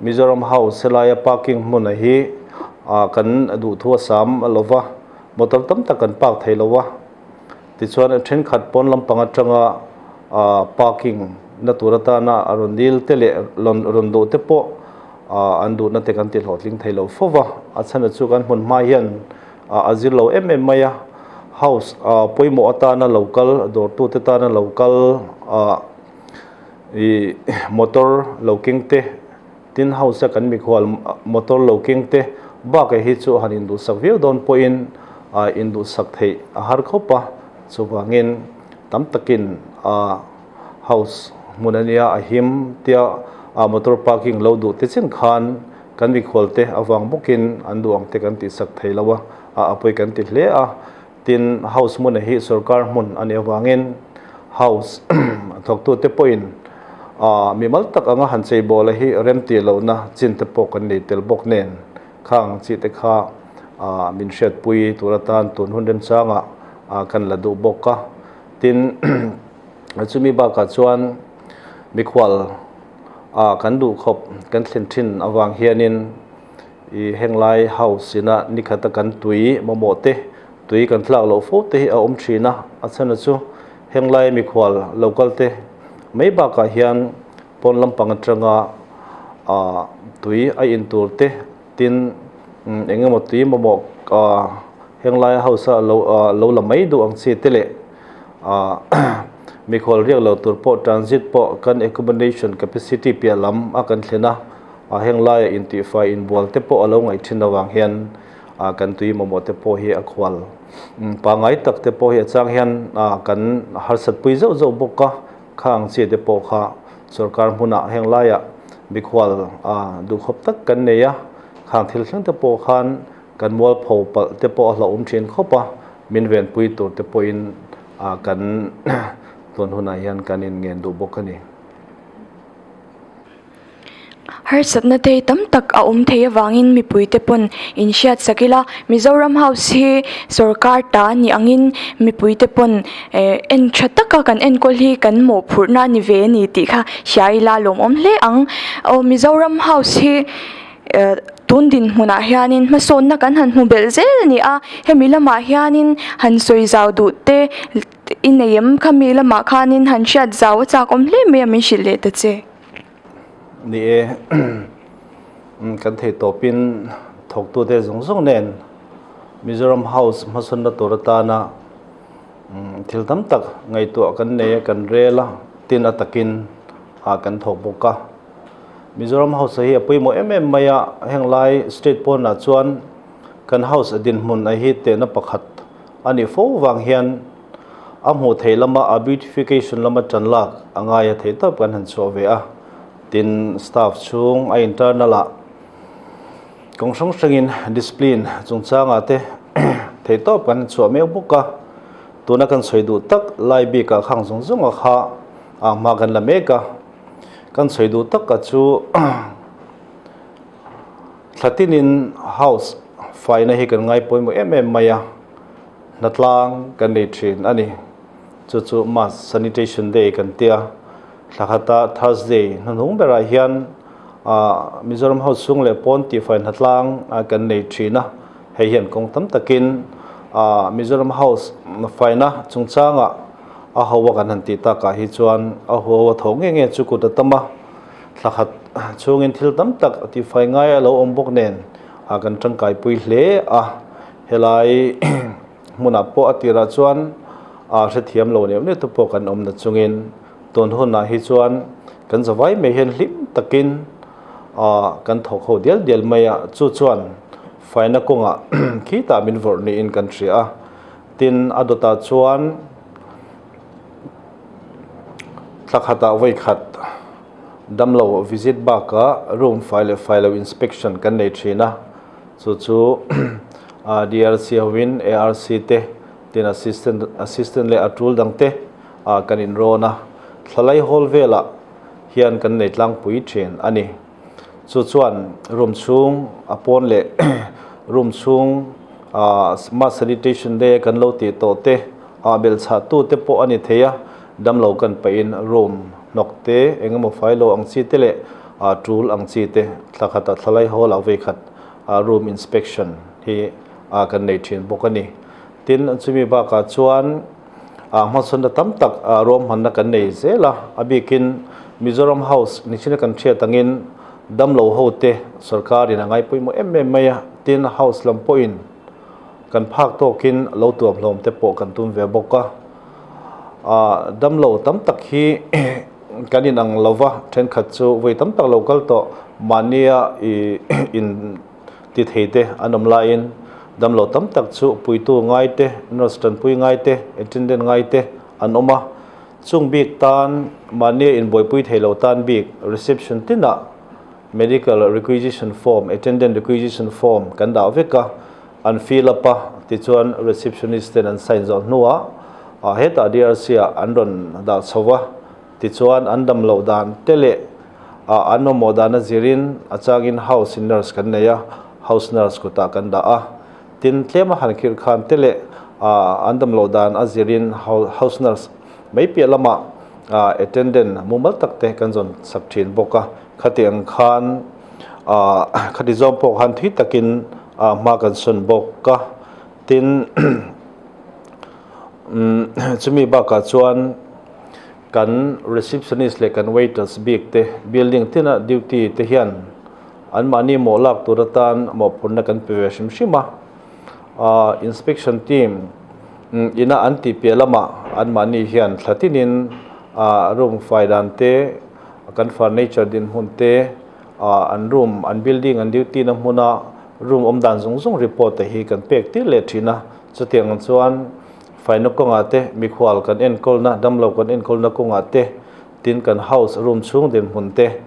Mizoram House helaia parking hmuna hi ah kan duhthu a sam a lo va, motor tam tak kan park thei lo a. Tichuan a thenkhat pawn lampang atanga ah parking na tur atana a rawn dil te leh rawn duh te pawh ah an duhna te kan ti hlawhtling thei lo fo va. A chhan chu kan hmun hma hian ah a zir lo em em mai a, house ah pawimawh atana lo kal dawrtute tana lo kal ah ih motor lo keng te tin house a kan mikhual motor lo keng te bakah hi chu han induhsak viau dawn pawhin ah induhsak theih a har khawp a, chuvangin tam takin ah house hmun a nia a him tia ah motor parking lo duh te chin khan kan mikhual te avang bawkin an duh ang te kan tihsak thei lo a, ah a pawi kan ti hle a, tin house hmun hi sorkar hmun a nih avangin house thawktute pawhin ah mimal tak anga han chei bawl a hi rem tih lohna chin te pawh kan nei tel bawk nen khang chi te kha ah min hriatpui tur atan tun hun remchangah ah kan la duh bawk a, tin chumi bakah chuan mikhual ah kan duh khawp kan thlen thin avang hianin ih henglai house ina nikhata kan tui mamawh te tui kan tlak loh fo te hi a awm thin a, a chhan chu henglai mikhual local te mai bakah hian pawn lampang atanga ah tui a in tur te tin eng emaw tui mamawh ah henglai house a lo ah lo la mai duh ang chi te leh ah mikhual riak lo tur pawh transit pawh kan accommodation capacity piah lam a kan thlen a ah henglai ah intihfai inbual te pawh a lo ngaih thin avang hian. ah kan tui mamawh te pawh hi a khual pangngai tak te pawh hi a chang hian ah kan harsat pui zauh zauh bawk a, khang chi te pawh kha sorkar hmunah heng laiah mikhual ah duhkhawp tak kan nei a, khang thil thleng te pawh khan kan mualpho palh te pawh a hlauhawm thin khawp a, min venpui tur te pawhin ah kan tun hunah hian kan inngen duh bawk a ni. Harsatna te tam tak a awm thei avangin mipuite pawn inhriat sak ila Mizoram House hi sorkar ta a nih angin mipuite pawn eh en tha taka kan enkawl hi kan mawhphurhna a ni ve a ni tih kha hria ila lawmawm hle ang. Aw Mizoram House hi eh tun dinhmunah hianin hmasawnna kan han hmu belh zel a ni a, hemi lamah hianin han sawi zau duh te i nei em khami lamah khanin han hriat zau a chak awm hle mai a min hrilh leh ta che. Ni e, kan thei tawpin thawktute zawng zawng nen Mizoram House hmasawnna tur atana thil tam tak ngaihtuah kan nei a, kan rel a, tin a takin ah kan thawk bawk a. Mizoram House hi a pawimawh em em mai a, heng lai state pawnah chuan kan House dinhmun a hi tehna pakhat a nih fo vang hian A hmuh theih lama a beautification lama tan lak a ngai a theih tawp kan han chhuah ve a, tin staff chhung a internal ah kawng hrang hrangin discipline chungchangah te theih tawp kan han chhuah mek bawk a, tuna kan sawi duh tak lai bikah khang zawng zawng a kha a hma kan la mek a, kan sawi duh tak a chu thla tinin house faina hi kan ngai pawimawh em em mai a. Hnatlang kan nei thin a ni. Chu chu Mass Sanitation Day kan ti a. Thla khata Thursday hnuhnung berah hian ah Mizoram House chhung leh pawn tihfai hnatlang kan nei thin a. Hei hian kawng tam takin ah Mizoram House faina chungchangah a ho a kan han tih takah hi chuan a huau a tho nge nge chu kut a tam a. Thla khat chhungin thil tam tak tihfai ngai a lo awm bawk nen ah kan tangkaipui hle a. Helai hmunah pawh a tirah chuan aa hrethiam lo neuh neuh te pawh kan awm na chungin tun hunah hi chuan Kan zavai mai hian hlim takin kan thawk ho dial dial mai a, chu chuan faina kawngah khitah min vawrh niin kan hria a. Tin, a dawtah chuan thla khatah vawi khat damlo visit bakah room fai leh fai lo inspection kan nei thin a, chu chu DRC hovin ARC te tin assistant assistant leh a tul dang te kan inrawn a, thlalai hall velah hian kan nei tlangpui thin a ni. Chu chuan room chhung a pawn leh room chhung ah smart sanitation day kan lo tih tawh te ah belh chhah tu te pawh a ni thei a, damlo kan pahin room hnawk te eng emaw fai lo ang chi te leh ah tul ang chi te thla khatah thlalai hall ah vei khat ah room inspection hi ah kan nei thin bawk a ni. Tin chumi bakah chuan ah hmasawnna tam tak ah ruahmanna kan nei zel a, a bikin Mizoram House nichina kan hriat angin damlo ho te sorkarin a ngai pawimawh em em mai a, tin House lam pawhin kan phak tawkin lo tuam hlawm te pawh kan tum ve bawk a, ah damlo tam tak hi kan inang lova thenkhat chu vawi tam tak lo kal tawh mahnia ih in. Ti thei te an awm laiin damlo tam tak chu puitu ngai te, nurse tanpui ngai te, attendant ngai te an awm a. Chung bik tan mahnia inbuaipui thei lo tan bik reception tinah medical requisition form, attendant requisition form kan dah vek a, an fill up a, tichuan receptionist ten an sign zawh hnuah hetah DRC ah an rawn dah chho va, tichuan an damloh dan te leh Ah an mamawh dan a zirin a changin house in nurse kan nei a, house nurse kutah kan dah a. Tin, tlem a han khirh khan te leh ah an damloh dan a zirin house nurse mai piah lamah ah attendant mumal tak te kan zawn sak thin bawk a. Khati ang khan ah khati zawng pawh khan thui takin ah hma kan sawn bawk a. Tin, chumi bakah chuan. Kan receptionist leh kan waiters bik te building tina duty te hian anmahni mawh lak tur atan mawhphurhna kan pe ve hrim hrim a. Ahh inspection team ina an tih piah lamah anmahni hian thla tinin ahh room fai dan te, kan furniture dinhmun te, ahh an room an building an duty na hmuna room awm dan zawng zawng report te hi kan pek tir leh thin a. Chutiang chuan. Faina kawngah te, mikhual kan enkawlna, damlo kan enkawlna kawngah te, tin kan house room chhung dinhmun te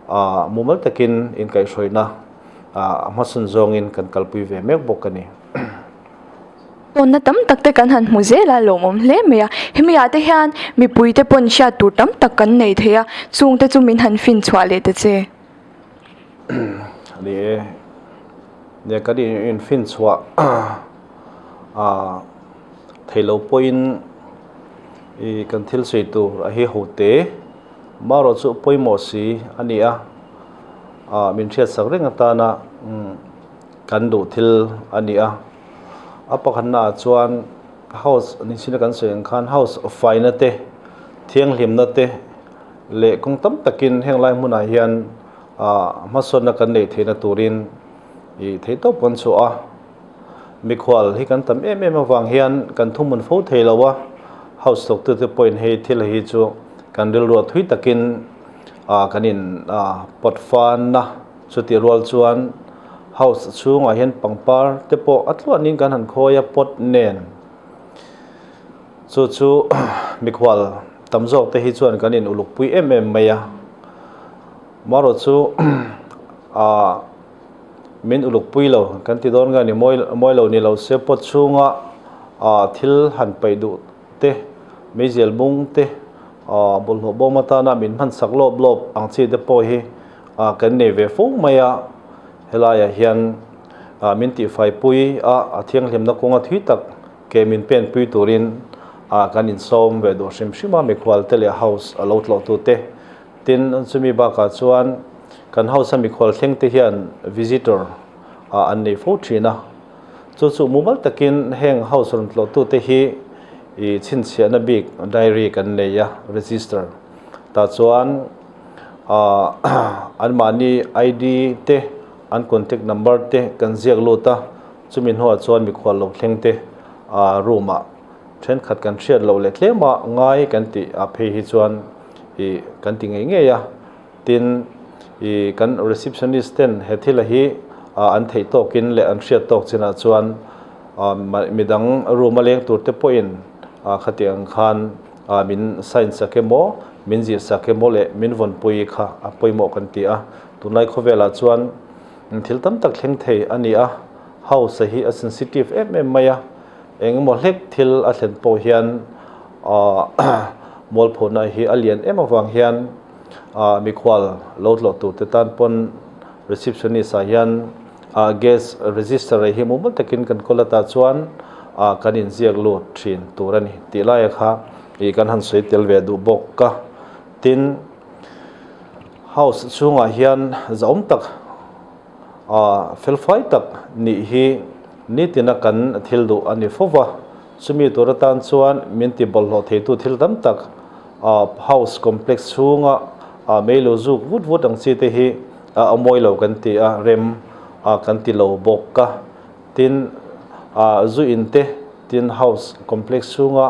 ah mumal takin inkaihhruaina ah a hmasawn zawngin kan kalpui ve mek bawk a ni. Tawnna tam tak te kan han hmu zel a, lawmawm hle mai a. Hemi ah te hian mipui te pawn hriat tur tam tak kan nei thei a, chung te chu min han fin chhuah leh ta che. Ni e, nia kan in fin chhuah ah theilo pawhin ih kan thil sawi tur a hi ho te marawh chu pawimawh si a ni a ah min hriat sak reng atana kan duh thil a ni a a pakhatna ah chuan house nichina kan sawi ang khan house faina te thianghlimna te leh kawng tam takin heng lai hmunah hian ah hmasawnna kan neih theihna turin ih theih tawp kan chhuah a. Mikhual hi kan tam em em avang hian kan thuhmun fo thei lo a, house thawktute pawhin hei thil hi chu kan rilruah thui takin ah kan in ah pawt fan a, chutih rual chuan house chhungah hian pangpar te pawh a tluanin kan han khawi a pawt nen chu chu mikhual tam zawk te hi chuan kan in uluk pui em em mai a, marawh chu ah. Min uluk pui lo kan ti dawn nge ni mawi lo ni lo se pot chhunga ah thil han paih duh te meizial bung te ah bawlhhlawh bawm atana min hman sak lawp lawp ang chi te pawh hi ah kan nei ve fo mai a, helaiah hian ah min tihfai pui a a thianghlimna kawnga thui tak ke min pen pui turin ah kan insawm ve duh hrim hrim a mikhual te leh house a lo tlawh tu te. Tin, chumi bakah chuan kan house a mikhual thleng te hian visitor ah an nei fo thin a. Chu chu mumal takin heng house rawn tlawhtu te hi ih chhinchhiahna bik diary kan nei a, register. Tah chuan ah anmahni ID te, an contact number te kan ziak lut a, chumi hnuah chuan mikhual lo thleng te ah room ah thenkhat kan hriat loh leh tlema ngai kan tih ah phei hi chuan ih kan ti ngei ngei a. Tin, i kan receptionist ten he thila hi an theih tawkin leh an hriat tawk chinah chuan midang room a leng tur te pawhin khati ang khan min sign sak emaw, min zir sak emaw leh min vawnpui kha a pawimawh kan ti a. Tunlai khawvelah chuan thil tam tak thleng thei a ni a, house hi a sensitive em em mai a, eng emaw hlek thil a thlen pawh hian mualphawhna hi a lian em avang hian mikhual lo tlawh tur te tan pawn receptionist ah hian guest register hi mumal takin kan kawl ata chuan kan inziak lut thin tur a ni tih laia kha ih kan han sawi tel ve duh bawk a. Tin, house chhungah hian zahawm tak felfai tak nih hi nitina kan thil duh a ni fo va, chumi tur atan chuan min ti bawlhhlawh theitu thil tam tak house complex chhunga meilu zuk vut vut ang chi te hi a mawi lo kan ti a, rem kan ti lo bawk a. Tin, zu in te, tin house complex chhunga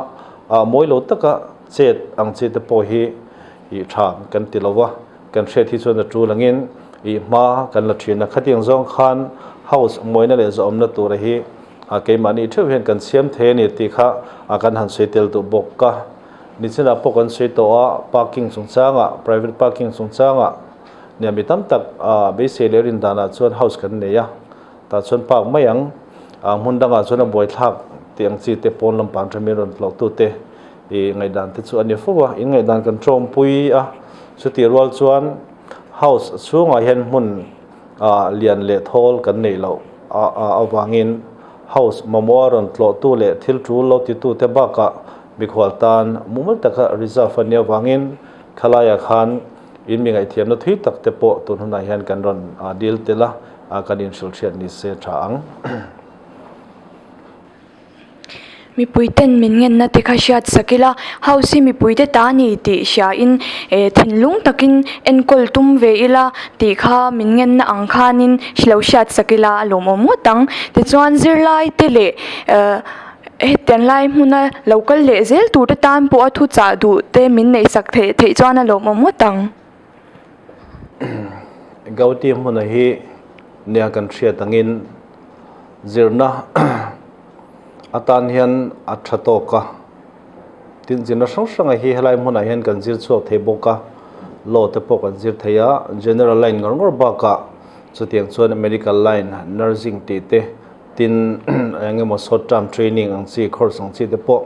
mawi lo taka chet ang chi te pawh hi ih tha kan ti lo va, kan hriat hi chuan a tul angin ih hma kan la thin a. Khatiang zawng khan house mawina leh zawhawmna tura hi keimahni theuh hian kan siam thei a ni tih kha kan han sawi tel duh bawk a. Nichinah pawh kan sawi tawh a, parking chungchangah, private parking chungchangah nia mi tam tak beisei leh rin danah chuan house kan nei a, tah chuan park mai ang, hmun dangah chuan a buaithlak tih ang chi te pawn lampang tha min rawn tlawh tute ih ngaihdan te chu a ni fo a, in ngaihdan kan tawngpui a, chutih rual chuan house chhungah hian hmun ah lian leh thawl kan neih loh avangin house mamawh a rawn tlawhtu leh thil tul lo titute bakah mikhual tan mumal taka reserve a nih avangin khalaiah khan in mi ngaihthiamna thui tak te pawh tun hunah hian kan rawn dil tel a, kan inhrilhhriat ni se tha ang. Mipuiten min ngenna te kha hriat sak ila, house hi mipuite ta ni tih hriain eh thinlung takin enkawl tum ve ila tih kha min ngenna ang khanin lo hriat sak ila a lawmawm ngawt ang. Tichuan zirlai te leh eh hetiang lai hmuna lo kal leh zel tur te tan pawha thuchah duh te min neih sak theih theih chuan a lawmawm ngawt ang. Gauti hmuna hi nia kan hriat angin zirna atan hian a tha tawk a, tin zirna hrang hrang hi helai hmunah hian kan zir chhuak thei bawk a, law te pawh kan zir thei a, general line ngawr ngawr bakah chutiang chuan medical line, nursing tih te tin eng emaw short term training ang chi course ang chi te pawh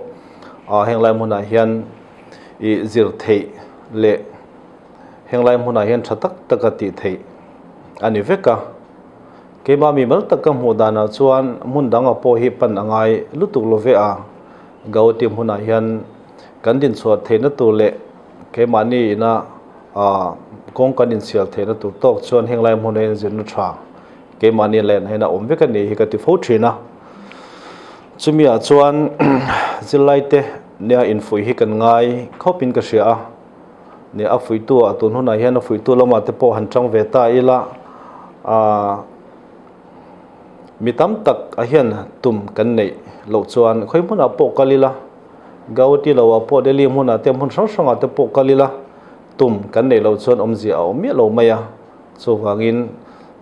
ah heng lai hmunah hian ih zir theih leh heng lai hmunah hian tha tak taka tih theih a ni vek a. Keimah mi mal taka hmuh danah chuan hmun danga pawh hi pan a ngai lutuk lo ve a, Gauhati hmunah hian kan dinchhuah theihna tur leh keimahni ina kawng kan insial theihna tur tawk chuan heng lai hmunah hian zirna tha keimahni len hian a awm vek a nih hi ka ti fo thin a. Chumi ah chuan zirlaite nia infuih hi kan ngai khawpin ka hria a. Nia a fuihtu ah tun hunah hian a fuihtu lamah te pawh han chang ve ta ila aaa mi tam tak a hian tum kan neih loh chuan khawi hmunah pawh kal ila Gauhati lo ah pawh Delhi hmunah te hmun hrang hrangah te pawh kal ila tum kan neih loh chuan awmzia a awm miah lo mai a chuvangin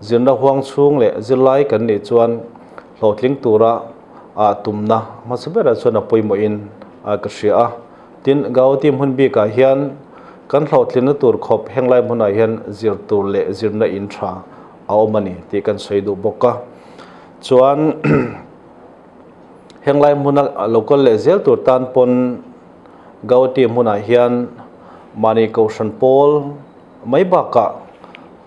zirna huang chhung leh zirlai kan nih chuan hlawhtling tura ah tumna hmasa berah chuan a pawimawhin a ka hria a. Tin, Gauhati hmun bikah hian kan hlawhtlinna tur khawp henglai hmunah hian zir tur leh zirna in tha a awm a ni tih kan sawi duh bawk a. Chuan henglai hmuna lo kal leh zel tur tan pawn Gauhati hmunah hian mahni kohhran pawl mai bakah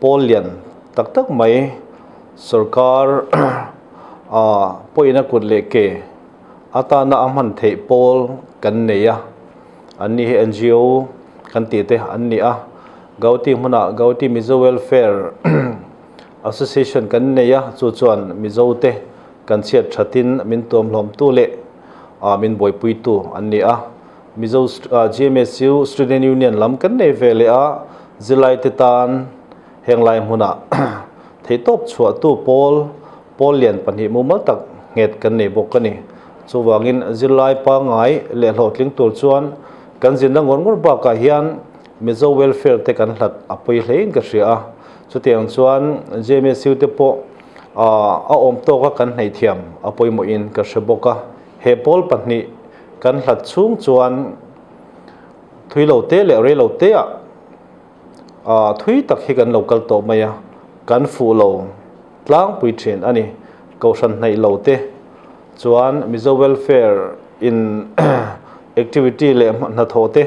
pawl lian tak tak mai sorkar pawhin a kut leh ke Atana a hman theih pawl kan nei a, an ni hi NGO kan tih te an ni a, Gauhati hmunah Gauhati Mizo Welfare Association kan nei a, chu chuan Mizo te kan chhiat thatin min tuamhlawmtu leh min buaipuitu an ni a. Mizo GMSU Student Union lam kan nei ve leh a, zirlaite tan henglai hmunah theihtawp chhuahtu pawl Pawl lian pahnih mumal tak nghet kan nei bawk a ni. Chuvangin zirlai pangngai leh hlawhtling tur chuan kan zirna ngawr ngawr bakah hian Mizo Welfare te kan hlat a pawi hlein ka hria a. Chutiang chuan JMSU te pawh a awm tawka kan hneih thiam a pawimawhin ka hre bawk a. He pawl pahnih kan hlat chhung chuan thui lo te leh rei lo te ah thui tak hi kan lo kal tawh mai a, kan fuh lo tlangpui thin a ni. Kohhran hnaih lo te chuan Mizo Welfare in activity leh hnathawh te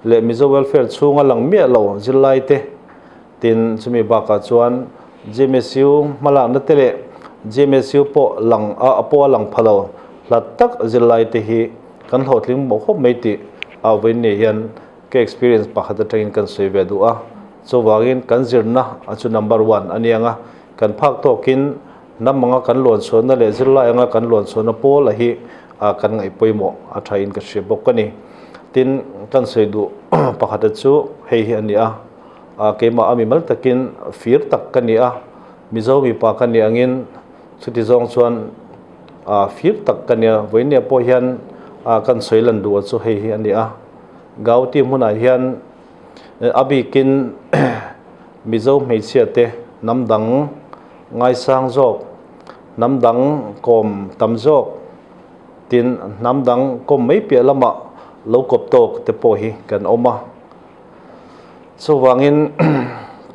leh Mizo Welfare chhunga lang miah lo zirlai te tin chumi bakah chuan JMSU hmalakna te leh JMSU pawh lang a pawh a lang pha lo hlat tak zirlai te hi kan hlawhtling mawh khawp mai tih a vawiin hian ka experience pakhat atangin kan sawi ve duh a. Chuvangin kan zirna a chu number one a nia nga, kan phak tawkin hnam anga kan luan chhuahna leh zirlai anga kan luan chhuahna pawl a hi kan ngaih pawimawh a thain ka hria bawk a ni. Tin, kan sawi duh pakhat a chu hei hi a ni a, keimah a mimal takin fir tak ka ni a, Mizo mipa ka ni angin chuti zawng chuan fir tak ka ni a, vawinia pawh hian kan sawi lan duh a chu hei hi a ni a. Gauti hmunah hian a bikin Mizo hmeichhia te hnam dang ngaisang zawk, hnam dang kawm tam zawk tin hnam dang kawm mai piah lamah lo kawp tawk te pawh hi kan awm a. Chuvangin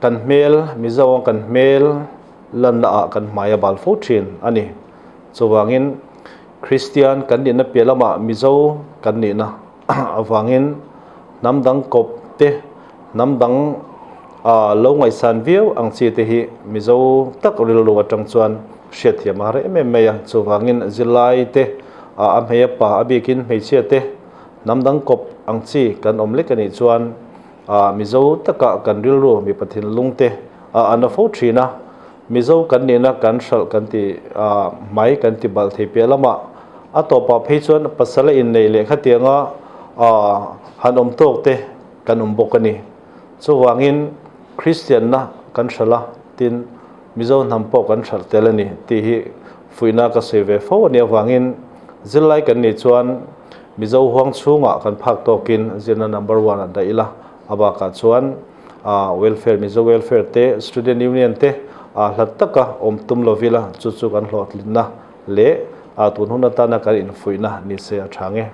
kan hmel, Mizo ang kan hmel lanna ah kan hmai a bal fo thin a ni. Chuvangin Kristian kan nihna piah lamah Mizo kan nihna avangin hnam dang kawp te, hnam dang lo ngaihsan viau ang chi te hi Mizo tak rilru atang chuan hriatthiam a har em em mai a. Chuvangin zirlai te, a hmei a pa a bikin hmeichhia te hnam dang kawp ang chi kan awm lek a nih chuan Mizo taka kan rilru mipa thinlung te a na fo thin a. Mizo kan nihna kan hralh kan ti mai kan ti balh thei piah lamah a tawpah phei chuan pasal a inneih leh khatianga han awm tawk te kan awm bawk a ni. Chuvangin Kristianna kan hralh a, tin Mizo hnam pawh kan hralh tel a ni tih hi fuihna ka sawi ve fo a nih avangin zirlai kan nih chuan Mizo huang chhungah kan phak tawkin zirna number one ah dah ila, a bakah chuan Welfare, Mizo Welfare te, Student Union te hlat taka awm tum lo vila chu chu kan hlawhtlinna leh tun hun atana kan infuihna ni se a tha nge.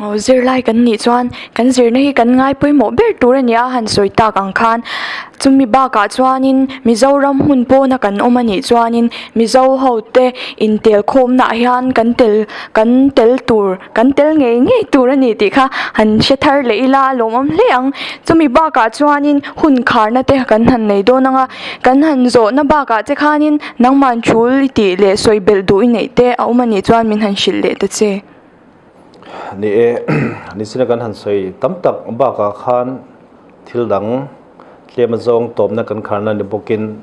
Aw zirlai kan nih chuan kan zirna hi kan ngai pawimawh ber tur a nia han sawi tak ang khan chumi bakah chuanin Mizoram hmun pawna kan awm a nih chuanin Mizo ho te intel khawmnaah hian kan tel kan tel tur Kan tel ngei ngei tur a ni tih kha han hre thar leh ila a lawmawm hle ang. Chumi bakah chuanin hun kharna te kan han nei dawn ang a, kan han zawhna bakah che khanin nangman thul i tih leh sawi belh duh i neih te a awm a nih chuan min han hrilh leh ta che. Ni e, nisina kan han sawi tam tak bakah khan thil dang tlem azawng tawpna kan kharna ni bawkin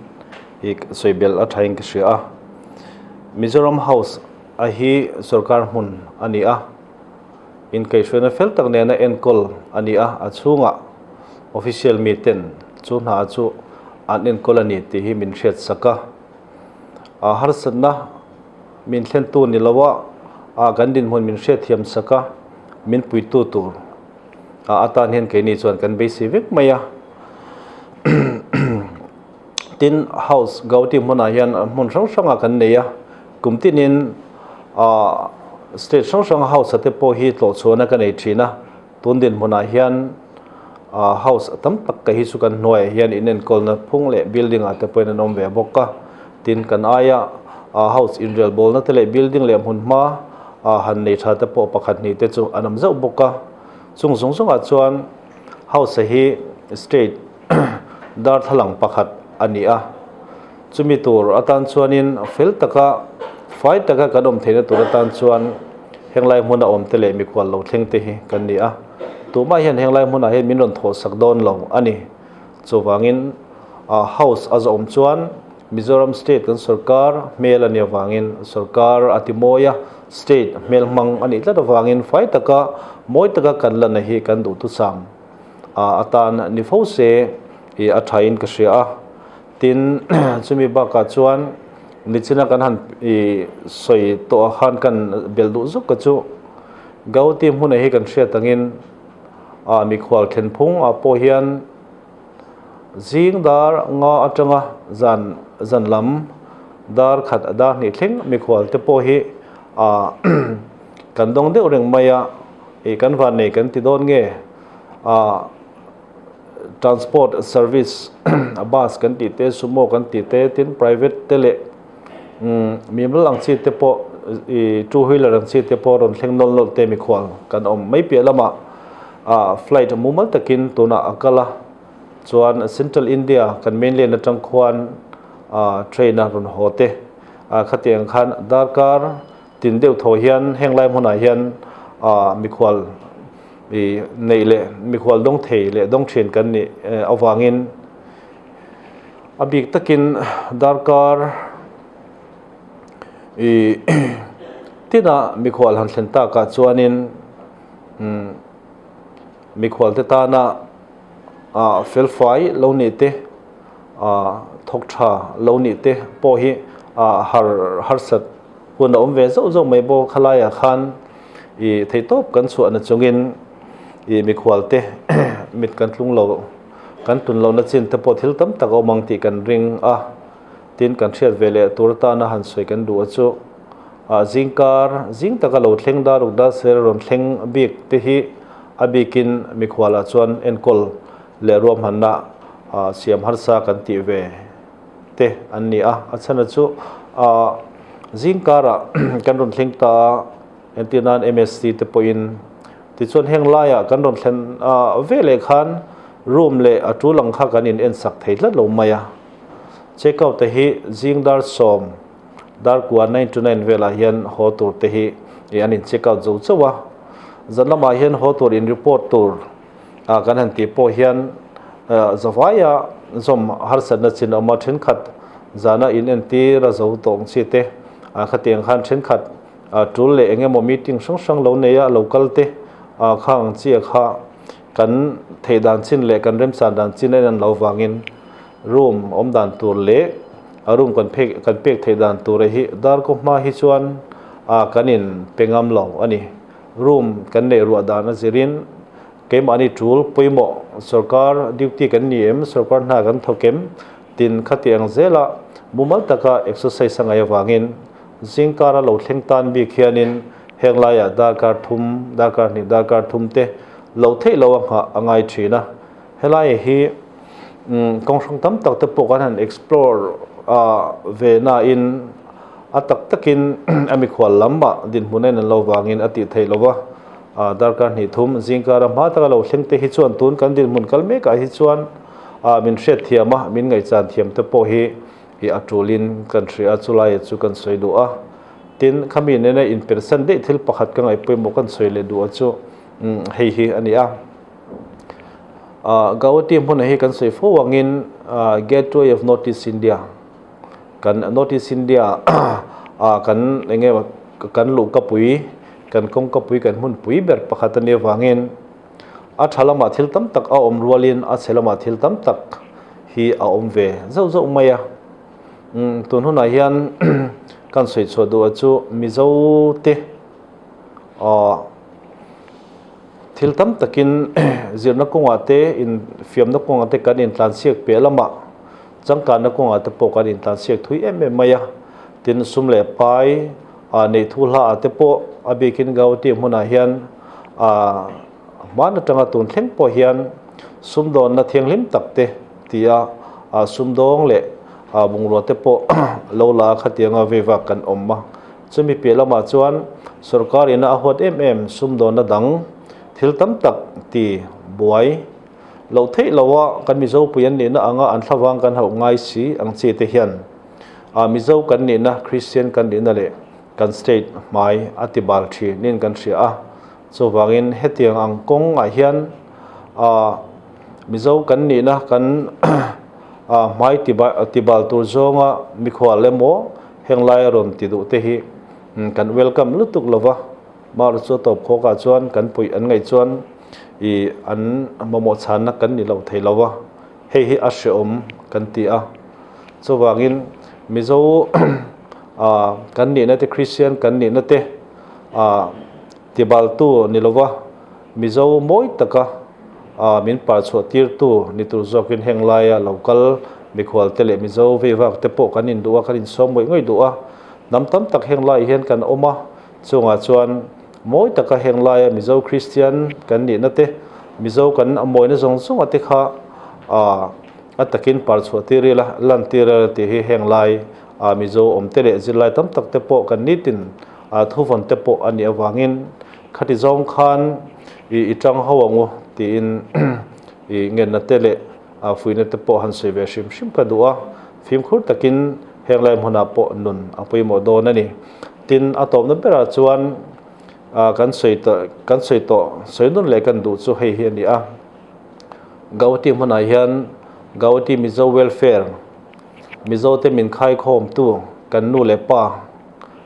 i sawi belh a thain ka hria a. Mizoram House. A hi sorkar hmun a ni a, inkaihhruaina fel tak nena enkawl a ni a, a chhungah official miten chu hna chu an enkawl a ni tih hi min hriat sak a. A harsatna min thlentu ni lo a, a kan dinhmun min hriatthiam sak a, min puitu tur a atan hian keini chuan kan beisei vek mai a. Tin, House Gauti hmunah hian hmun hrang hrangah kan nei a, kum tinin ah state hrang hranga house te pawh hi tlawhchhuahna ka nei thin a, tun dinhmunah hian ah house tam tak ka hi chu kan hnuaiah hian inenkawlna phung leh building ah te pawhin an awm ve bawk a, tin kan aia ah house inrelbawlna te leh building leh hmunhma ah han nei tha te pawh pakhat hnih te chu an awm zauh bawk a, chung zawng zawngah chuan house hi state Darthlalang pakhat a ni a, chumi tur atan chuanin fel taka fai taka kan awm theihna tur atan chuan henglai hmuna awmte leh mikhual lo thleng te hi kan ni a, tumah hian henglai hmunah hian min rawn thawhsak dawn lo a ni. Chuvangin House a zawm chuan Mizoram State kan sorkar hmel a nih avangin sorkar a ti mawi a, State hmel hmang a nih tlat avangin fai taka mawi taka kan lana hi kan duhthusam. Atan ni fo se ih a thain ka hria a, tin chumi bakah chuan nichina kan han ih sawi tawh ah khan kan belh duh zuk ka chu Gauti hmunah hi kan hriat angin. A mikhual thlen phung ah pawh hian zing dar nga atanga zan zan lam dar khat dar hnih thleng mikhual te pawh hi ah kan dawng deuh reng mai a, ih kan van nei kan ti dawn nge ah transport service bus kan tih te sumo kan tih te tin private te leh umm mimal ang chi te pawh ih two wheeler ang chi te pawh rawn thleng nawlh nawlh te mikhual kan awm mai piah lamah ah flight mumal takin tunah a kal a chuan central India kan mainland atang khuan ah train a rawn haw te ah khatiang khan darkar tin deuh thaw hian heng lai hmunah hian ah mikhual ih neih leh mikhual dawng thei leh dawng thin kan nih avangin a bik takin darkar ih tinah mikhual han thlen takah chuanin umm mikhual te tana ah felfai lo nih te ah thawk tha lo nih te pawh hi ah har harsat hun a awm ve zauh zauh mai bawk khalaiah khan ih theihtawp kan chhuahna chungin ih mikhual te mit kan tlung lo kan tun lohna chin te pawh thil tam tak a awm ang tih kan ring a tin kan hriat ve leh tur atana han sawi kan duh a chu ah zingkar zing taka lo thleng dar uk dar ser rawn thleng bik te hi a bikin mikhualah chuan enkawl leh ruahmanna ah siam harsa kan tih ve te an ni a a chhan chu ah zingkarah kan rawn thleng ta a entir nan M_S_C te pawhin tichuan heng laiah kan rawn thlen ah veleh khan room leh a tul ang kha kan in en sak thei tlat lo mai a check out te hi zing dar sawm dar kua nine to nine velah hian haw tur te hi ih an in check out zo chauh a zan lamah hian haw tur in report tur. ah kan han tih pawh hian zavaia zawm harsatna chin a awm a thenkhat zana in entir a zo tawng chi te ah khatiang khan thenkhat ah tul leh eng emaw meeting hrang hrang lo nei a lo kal te ah khang ang chi kha kan theih dan chin leh kan remchan dan chin a in an lo vangin room awm dan tur leh a room kan phek kan pek theih dan tur hi darkaw hma hi chuan ah kan in pe ngam lo a ni. Room kan neih ruah dan a zirin keimahni tul pawimawh sorkar duty kan ni em, sorkar hna kan thawk em tin khati ang zela mumal taka exercise a ngaih avangin zingkara lo thleng tan bik hianin heng laiah darkar thum, darkar hnih, darkar thum te lo theih lo a nghah a ngai thin a. Helai hi kawng hrang tam tak te pawh kan han explore ve nain a tak takin a mikhual lamah dinhmun a in lo vangin a tih theih lo va, darkar hnih thum zingkara hma taka lo thleng te hi chuan tun kan dinhmun kal mekah hi chuan min hriat thiam a, min ngaihchan thiam te pawh hi a tulin kan hria a, chulai chu kan sawi duh a. Tin, khami nena inpersan daih thil pakhat ka ngaih pawimawh kan sawi leh duh a chu hei hi a ni a. Guwahati hmunah hi kan sawi fo angin Gateway of North East India kan North East India ah kan eng nge kan luh ka pui kan kawngka pui kan hmun pui ber pakhat a nih avangin a tha lamah thil tam tak a awm rualin a chhe lamah thil tam tak hi a awm ve zauh zauh mai a tun hunah hian kan sawi chhuah duh a chu Mizo te ah. Thil tam takin zirna kawngah te, infiamna kawngah te kan intlansiak piah lamah changkanna kawngah te pawh kan intlansiak thui em em mai a. Tin, sum leh pai neih thu hla ah te pawh a bikin Guwahati hmunah hian hman atanga tun thleng pawh hian sumdawnna thianghlim tak te tia sumdawng leh bungrua te pawh lo la khatianga veivak kan awm a. Chumi piah lamah chuan sorkar ina a huat em em sumdawnna dang thil tam tak ti buai loh theih loha kan Mizo pui an nihna anga an thlavang kan hauh ngai si ang chi te hian ah Mizo kan nihna, Christian kan nihna leh kan state hmai a ti bal thin in kan hria a. Chuvangin hetiang ang kawng ah hian ah Mizo kan nihna kan ah hmai ti bal tur zawnga mikhual emaw Heng laia rawn ti duh te hi kan welcome lutuk lo va, Mar chu a tawp khawk ah chuan kan puih an ngaih chuan ih an mamawh chhanna kan ni lo thei lo va, hei hi a hreawm kan ti a. Chuvangin Mizo ah kan nihna te Christian kan nihna te ah tibaltu ni lo va, Mizo mawi taka. Min par chhuah tirtu ni tur zawkin heng laia lo kal mikhual te leh Mizo veivak te pawh kan induh a, kan insawm ngawih ngawih duh a. Hnam tam tak heng laiah hian kan awm a, chungah chuan mawi taka heng laia Mizo Kristian kan nihna te, Mizo kan mawina zawng zawnga te kha a takin par chhuah tir ila, lan tir ila tih hi heng lai Mizo awm te leh zirlai tam tak te pawh kan nitin thuvawn te pawh a nih avangin Khati zawng khan i i tang ho ang u tiin i ngenna te leh fuihna te pawh han sawi ve hrim hrim ka duh a, fimkhur takin heng lai hmunah pawh nun a pawimawh dawn a ni. Tin, a tawpna berah chuan kan sawi tawh kan sawi tawh sawi nawn leh kan duh chu hei hi a ni a, Gauhati hmunah hian Gauhati Mizo Welfare, Mizote min khaikhawmtu kan nu leh pa,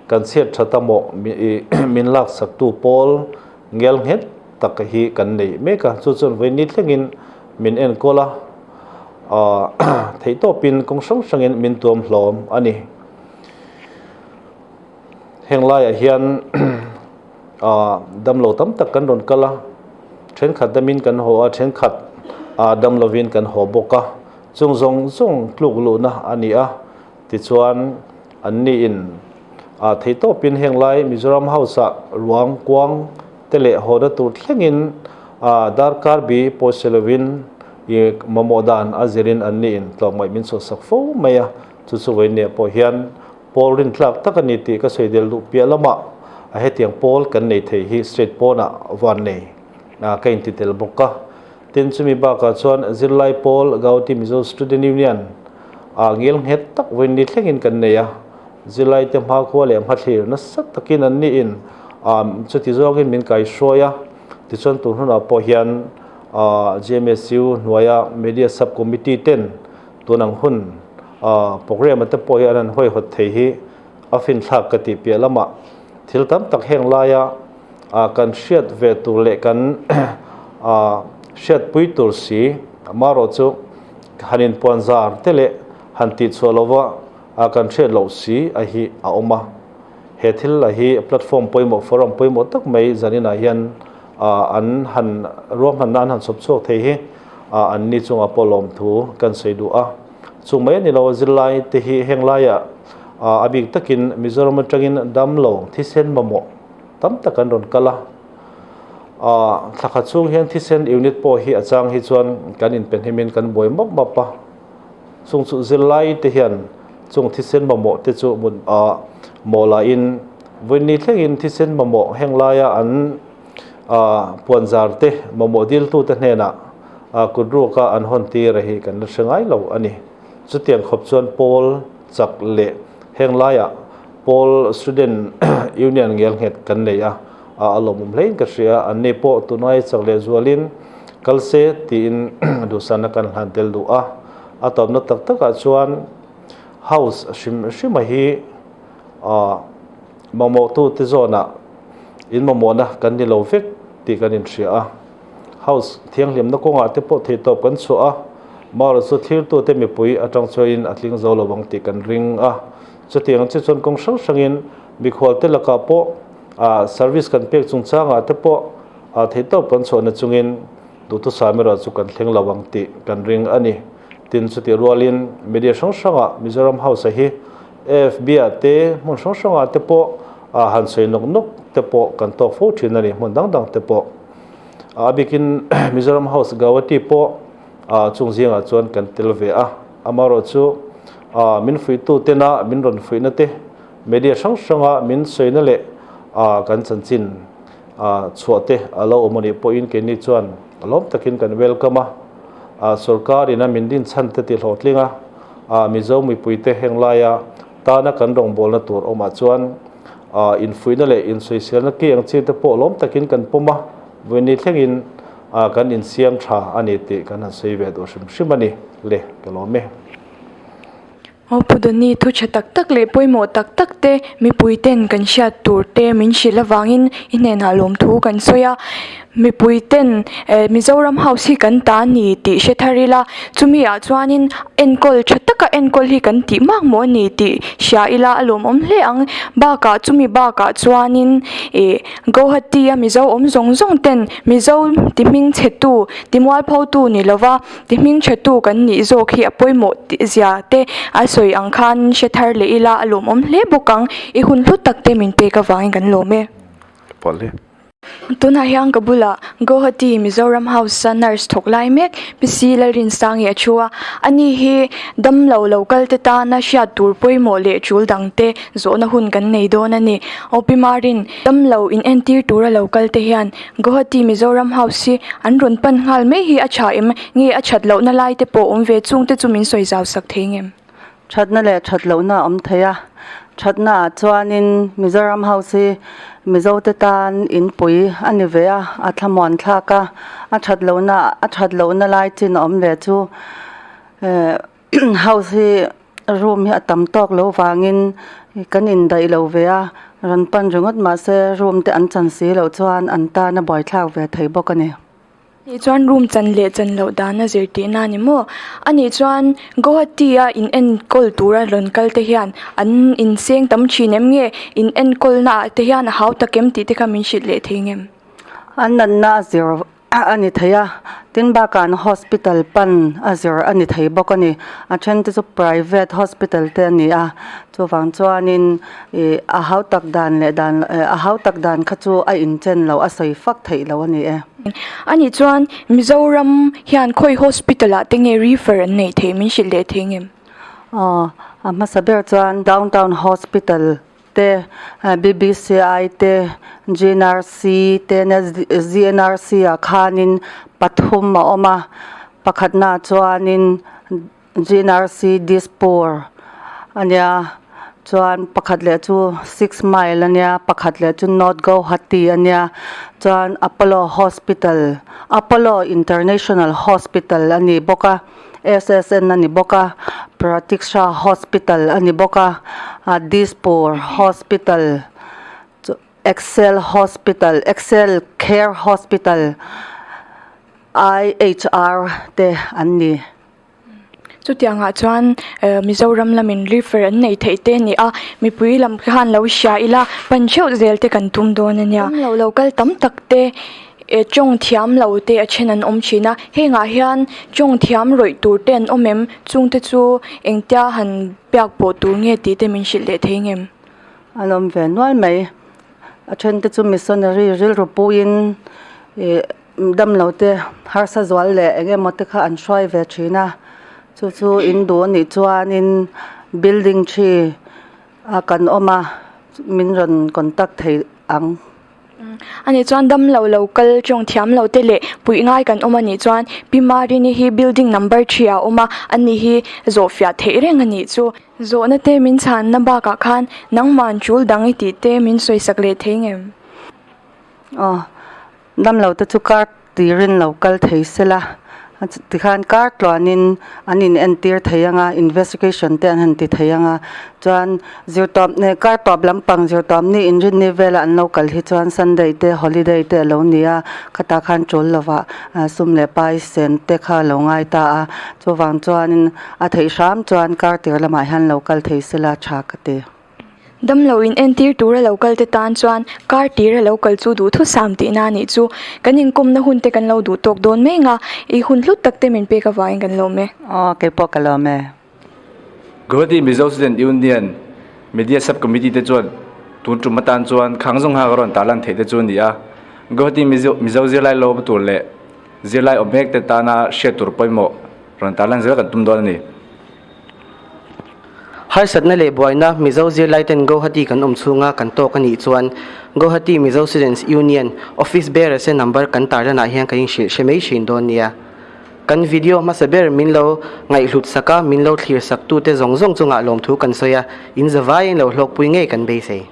Kan chhiat that a maw min laksaktu pawl ngel nghet tak hi kan nei mek a, chu chuan vawiin ni thlengin min enkawl a, theihtawpin kawng hrang hrangin min tuam hlawm a ni. Heng laiah hian damlo tam tak kan rawn kal a, thenkhat damin kan haw a, thenkhat dam lovin kan haw bawk a, chung zawng zawng tluk luhna a ni a. Tichuan, anni in a theitawpin heng lai Mizoram House-ah ruang kuang te leh hawna tur thlengin a darkar bi pawisa lovin i mamawh dan a zirin anni in tlawmngaih min chhuahsak fo mai a, chu chu vawinia pawh hian pawl rintlak tak a ni tih ka sawi del duh piah lamah a hetiang pawl kan nei thei hi state pawnah van nei ka inti tel bawk a. Tin, chumi bakah chuan zirlai pawl Gauhati Mizo Student Union ah ngil nghet tak vawiin ni thlengin kan nei a, zirlaite hmakhua leh hmathlir nasa takin an niin chuti zawngin min kaihruai a, tichuan tun hunah pawh hian GMSU hnuaia Media Sub Committee ten tun ang hun programme te pawh hi an han hawihawt thei hi a finthlak ka tih piah lamah thil tam tak heng laia kan hriat ve tur leh kan hriatpui tur si amaherawh chu han inpuan zar te leh han tihchhuah lova kan hriat loh si a hi a awm a. He thil a hi platform pawimawh forum pawimawh tak mai zaninah hian an han ruahmanna an han chhawp chhuak thei hi an ni chungah pawh lawmthu kan sawi duh a. Chu mai a ni lo, zirlai te hi heng laiah a bik takin Mizoram atangin damlo thisen mamawh tam tak an rawn kal a. Thla khat chhung hian thisen unit pawh hi a chang hi chuan kan inpenhim in kan buai map map a. Chung chu zirlai te hian chung thisen mamawh te chu mawh lahin vawiin thlengin thisen mamawh heng laia an puanzar te mamawh diltu te hnenah kut ruaka an hawn tir a hi kan la hre ngai lo a ni. Chutiang khawp chuan pawl chak leh heng laiah pawl student union ngel nghet kan nei a, a lawmawm hlein ka hria. Anni pawh tunai chak leh zualin kal se tiin duhsana kan hlan tel duh a. A tawpna tak takah chuan house hrim hrima hi mamawhtute zawnah in mamawhna kan ni lo vek tih kan inhria a. House thianghlimna kawngah te pawh theihtawp kan chhuah a, Mara chu thlirtute mipui atang chuain a tling zo lo ang tih kan ring a. Chutiang chi chuan kawng hrang hrangin mikhualte lakah pawh service kan pek chungchangah te pawh theihtawp kan chhuahna chungin duhthusam erawh chu kan thleng lo ang tih kan ring a ni. Tin, chutih rualin media hrang hrangah Mizoram House-a hi AFB-ah te hmun hrang hrangah te pawh han sawi nawk nawk te pawh kan tawk fo thin a ni, hmun dang dang te pawh. A bikin Mizoram House Gauhati pawh chung zingah chuan kan tel ve a, amaherawh chu min fuihtu tena min rawn fuihna te, media hrang hranga min sawina leh kan chanchin chhuah te a lo awm a nih pawhin keini chuan lawm takin kan welcome a, sorkar ina min din chhan te ti hlawhtling a, Mizo mipuite heng laia tana kan rawngbawlna tur awmah chuan Infuihna leh insawiselna ki ang chi te pawh lawm takin kan pawm a, vawiin thlengin kan insiam tha a ni tih kan han sawi ve duh hrim hrim a ni le, ka lawm e. Aw Pu Dawni, thu tha tak tak leh pawimawh tak tak te mipui ten kan hriat tur te min hrilh avangin i hnenah lawmthu kan sawi a. Mipui ten Mizoram House hi kan ta ni tih hre thar ila, chumi ah chuanin enkawl tha taka enkawl hi kan tih mak maw ni tih hria ila a lawmawm hle ang. Bakah chumi bakah chuanin ih Guwahati a Mizo awm zawng zawng ten Mizo ti hming chhe tu ti mualpho tu ni lova ti hming tha tu kan nih zawk hi a pawimawh tih zia te a sawi ang khan hre thar leh ila a lawmawm hle bawk ang. I hun hlu tak te min pek avangin kan lawm e. Tunah hian ka bulah Guwahati Mizoram House a nurse thawk lai mek Pi C Lalrinsangi a thu a, ani hi damlo lo kal te tana hriat tur pawimawh leh tul dang te zawhna hun kan nei dawn a ni. Aw Pi Marin, damlo in entir tura lo kal te hian Guwahati Mizoram House hi an rawn pan nghal mai hi a tha em? Nge a that lohna lai te pawh awm ve chung te chu min sawi zau sak thei ngem? Thatna leh that lohna a awm thei a, thatna ah chuanin Mizoram House hi Mizote tan inpui a ni ve a, a thlamuan thlak a, a that lohna a that lohna lai chin a awm ve chu eh house hi room hi a tam tawk lo vangin kan indaih lo ve a, rawn pan ringawt mahse room te an chan si loh chuan an tan a buaithlak ve thei bawk a ni. Nih chuan room chan leh chan loh dan a zir tihna a ni maw? Anih chuan Guwahati a in enkawl tura rawn kal te hian an inseng tam thin em nge? In enkawlna ah te hian a hau tak em tih te kha min hrilh leh thei ngem? An natna a zir a ni thei a, tin bakah an hospital pan a zir a ni thei bawk a ni. A then te chu private hospital te a ni a, chuvang chuanin ih a hau tak dan leh dan a hau tak dan kha chu a inchen loh a sawi fak theih loh a ni e. Ani chuan Mizoram hian khawi hospital ah te nge refer an neih theih min hrilh leh thei ngem? Aw, a hmasa ber chuan Downtown Hospital te, BBCI te, GNRC te, GNRC ah khanin pathum a awm a, pakhatna chuanin GNRC Dispur a nia chuan pakhat leh chu Six Mile a nia pakhat leh chu North Guwahati a nia chuan Apollo Hospital Apollo International Hospital a ni bawk a SSN a ni bawk a Pratiksha Hospital a ni bawk a ah Dispur Hospital chu Excel Hospital Excel Care Hospital IHR te an ni. Chutiangah chuan Mizoram lamin refer an nei theih te a ni a, mipui lam khan lo hria ila pan theuh zel te kan tum dawn a nia. Lo lo kal tam tak te tawng thiam lo te a then an awm thin a, hengah hian tawng thiam rawih tur te an awm em? Chungte chu engtia han biak pawh tur nge tih te min hrilh leh thei ngem? A lawm ve nual mai, a then te chu missionary rilru puiin ih Damlo te harsa zual leh eng emaw te kha an hruai ve thin a, chu chu in duh a nih chuanin building thi a kan awm a min rawn contact thei ang. Ani chuan damlo lo kal tawng thiam lo te leh puih ngai kan awm a nih chuan Pi Marini hi building number thi ah a awm a, ani hi zawhfiah theih reng a nih chu. Zawhna te min chhanna bakah khan nangman tul dang i tih te min sawisak leh thei ngem? Aw. Damlo te chu kar tirin lo kal thei sela, tikhan kar tluanin an in entir thei anga, investigation te an han ti thei anga, chuan zirtawp neh kar tawp lampang zirtawp ni inrinni vela an lo kal hi chuan Sunday te holiday te a lo ni a, khatah khan tul lovah sum leh pai sen te kha a lo ngai ta a, chuvang chuanin a theih hram chuan kar tir lamah hian lo kal thei sela tha ka ti. Damlo in entir tura lo kal te tan chuan kar tira lo kal chu duhthusam tihna a nih chu. Kan inkawmna hun te kan lo duh tawk dawn mai nga, i hun hlut tak te min pek avangin kan lawm e. Aw, keipawh ka lawm e. Guwahati Mizo Student Union Media Sub Committee te chuan tun tum atan chuan khang zawng ha ka rawn tarlan theih te chu a ni a. Guwahati Mizo Mizo zirlai lawm tur leh zirlai awm mek te tana hriat tur pawimawh rawn tarlan zel kan tum dawn a ni. Harsatna leh buaina Mizo zirlaiten Guwahati kan awm chhunga kan tawk a nih chuan Guwahati Mizo Students Union Office Bearers e number kan tarlanah hian kan inhrilh hre mai thin dawn nia. Kan video hmasa ber min lo ngaihhlut sak a, min lo thlir sak tute zawng zawng chungah lawmthu kan sawi a, in zavaiin lo hlawkpui ngei kan beisei.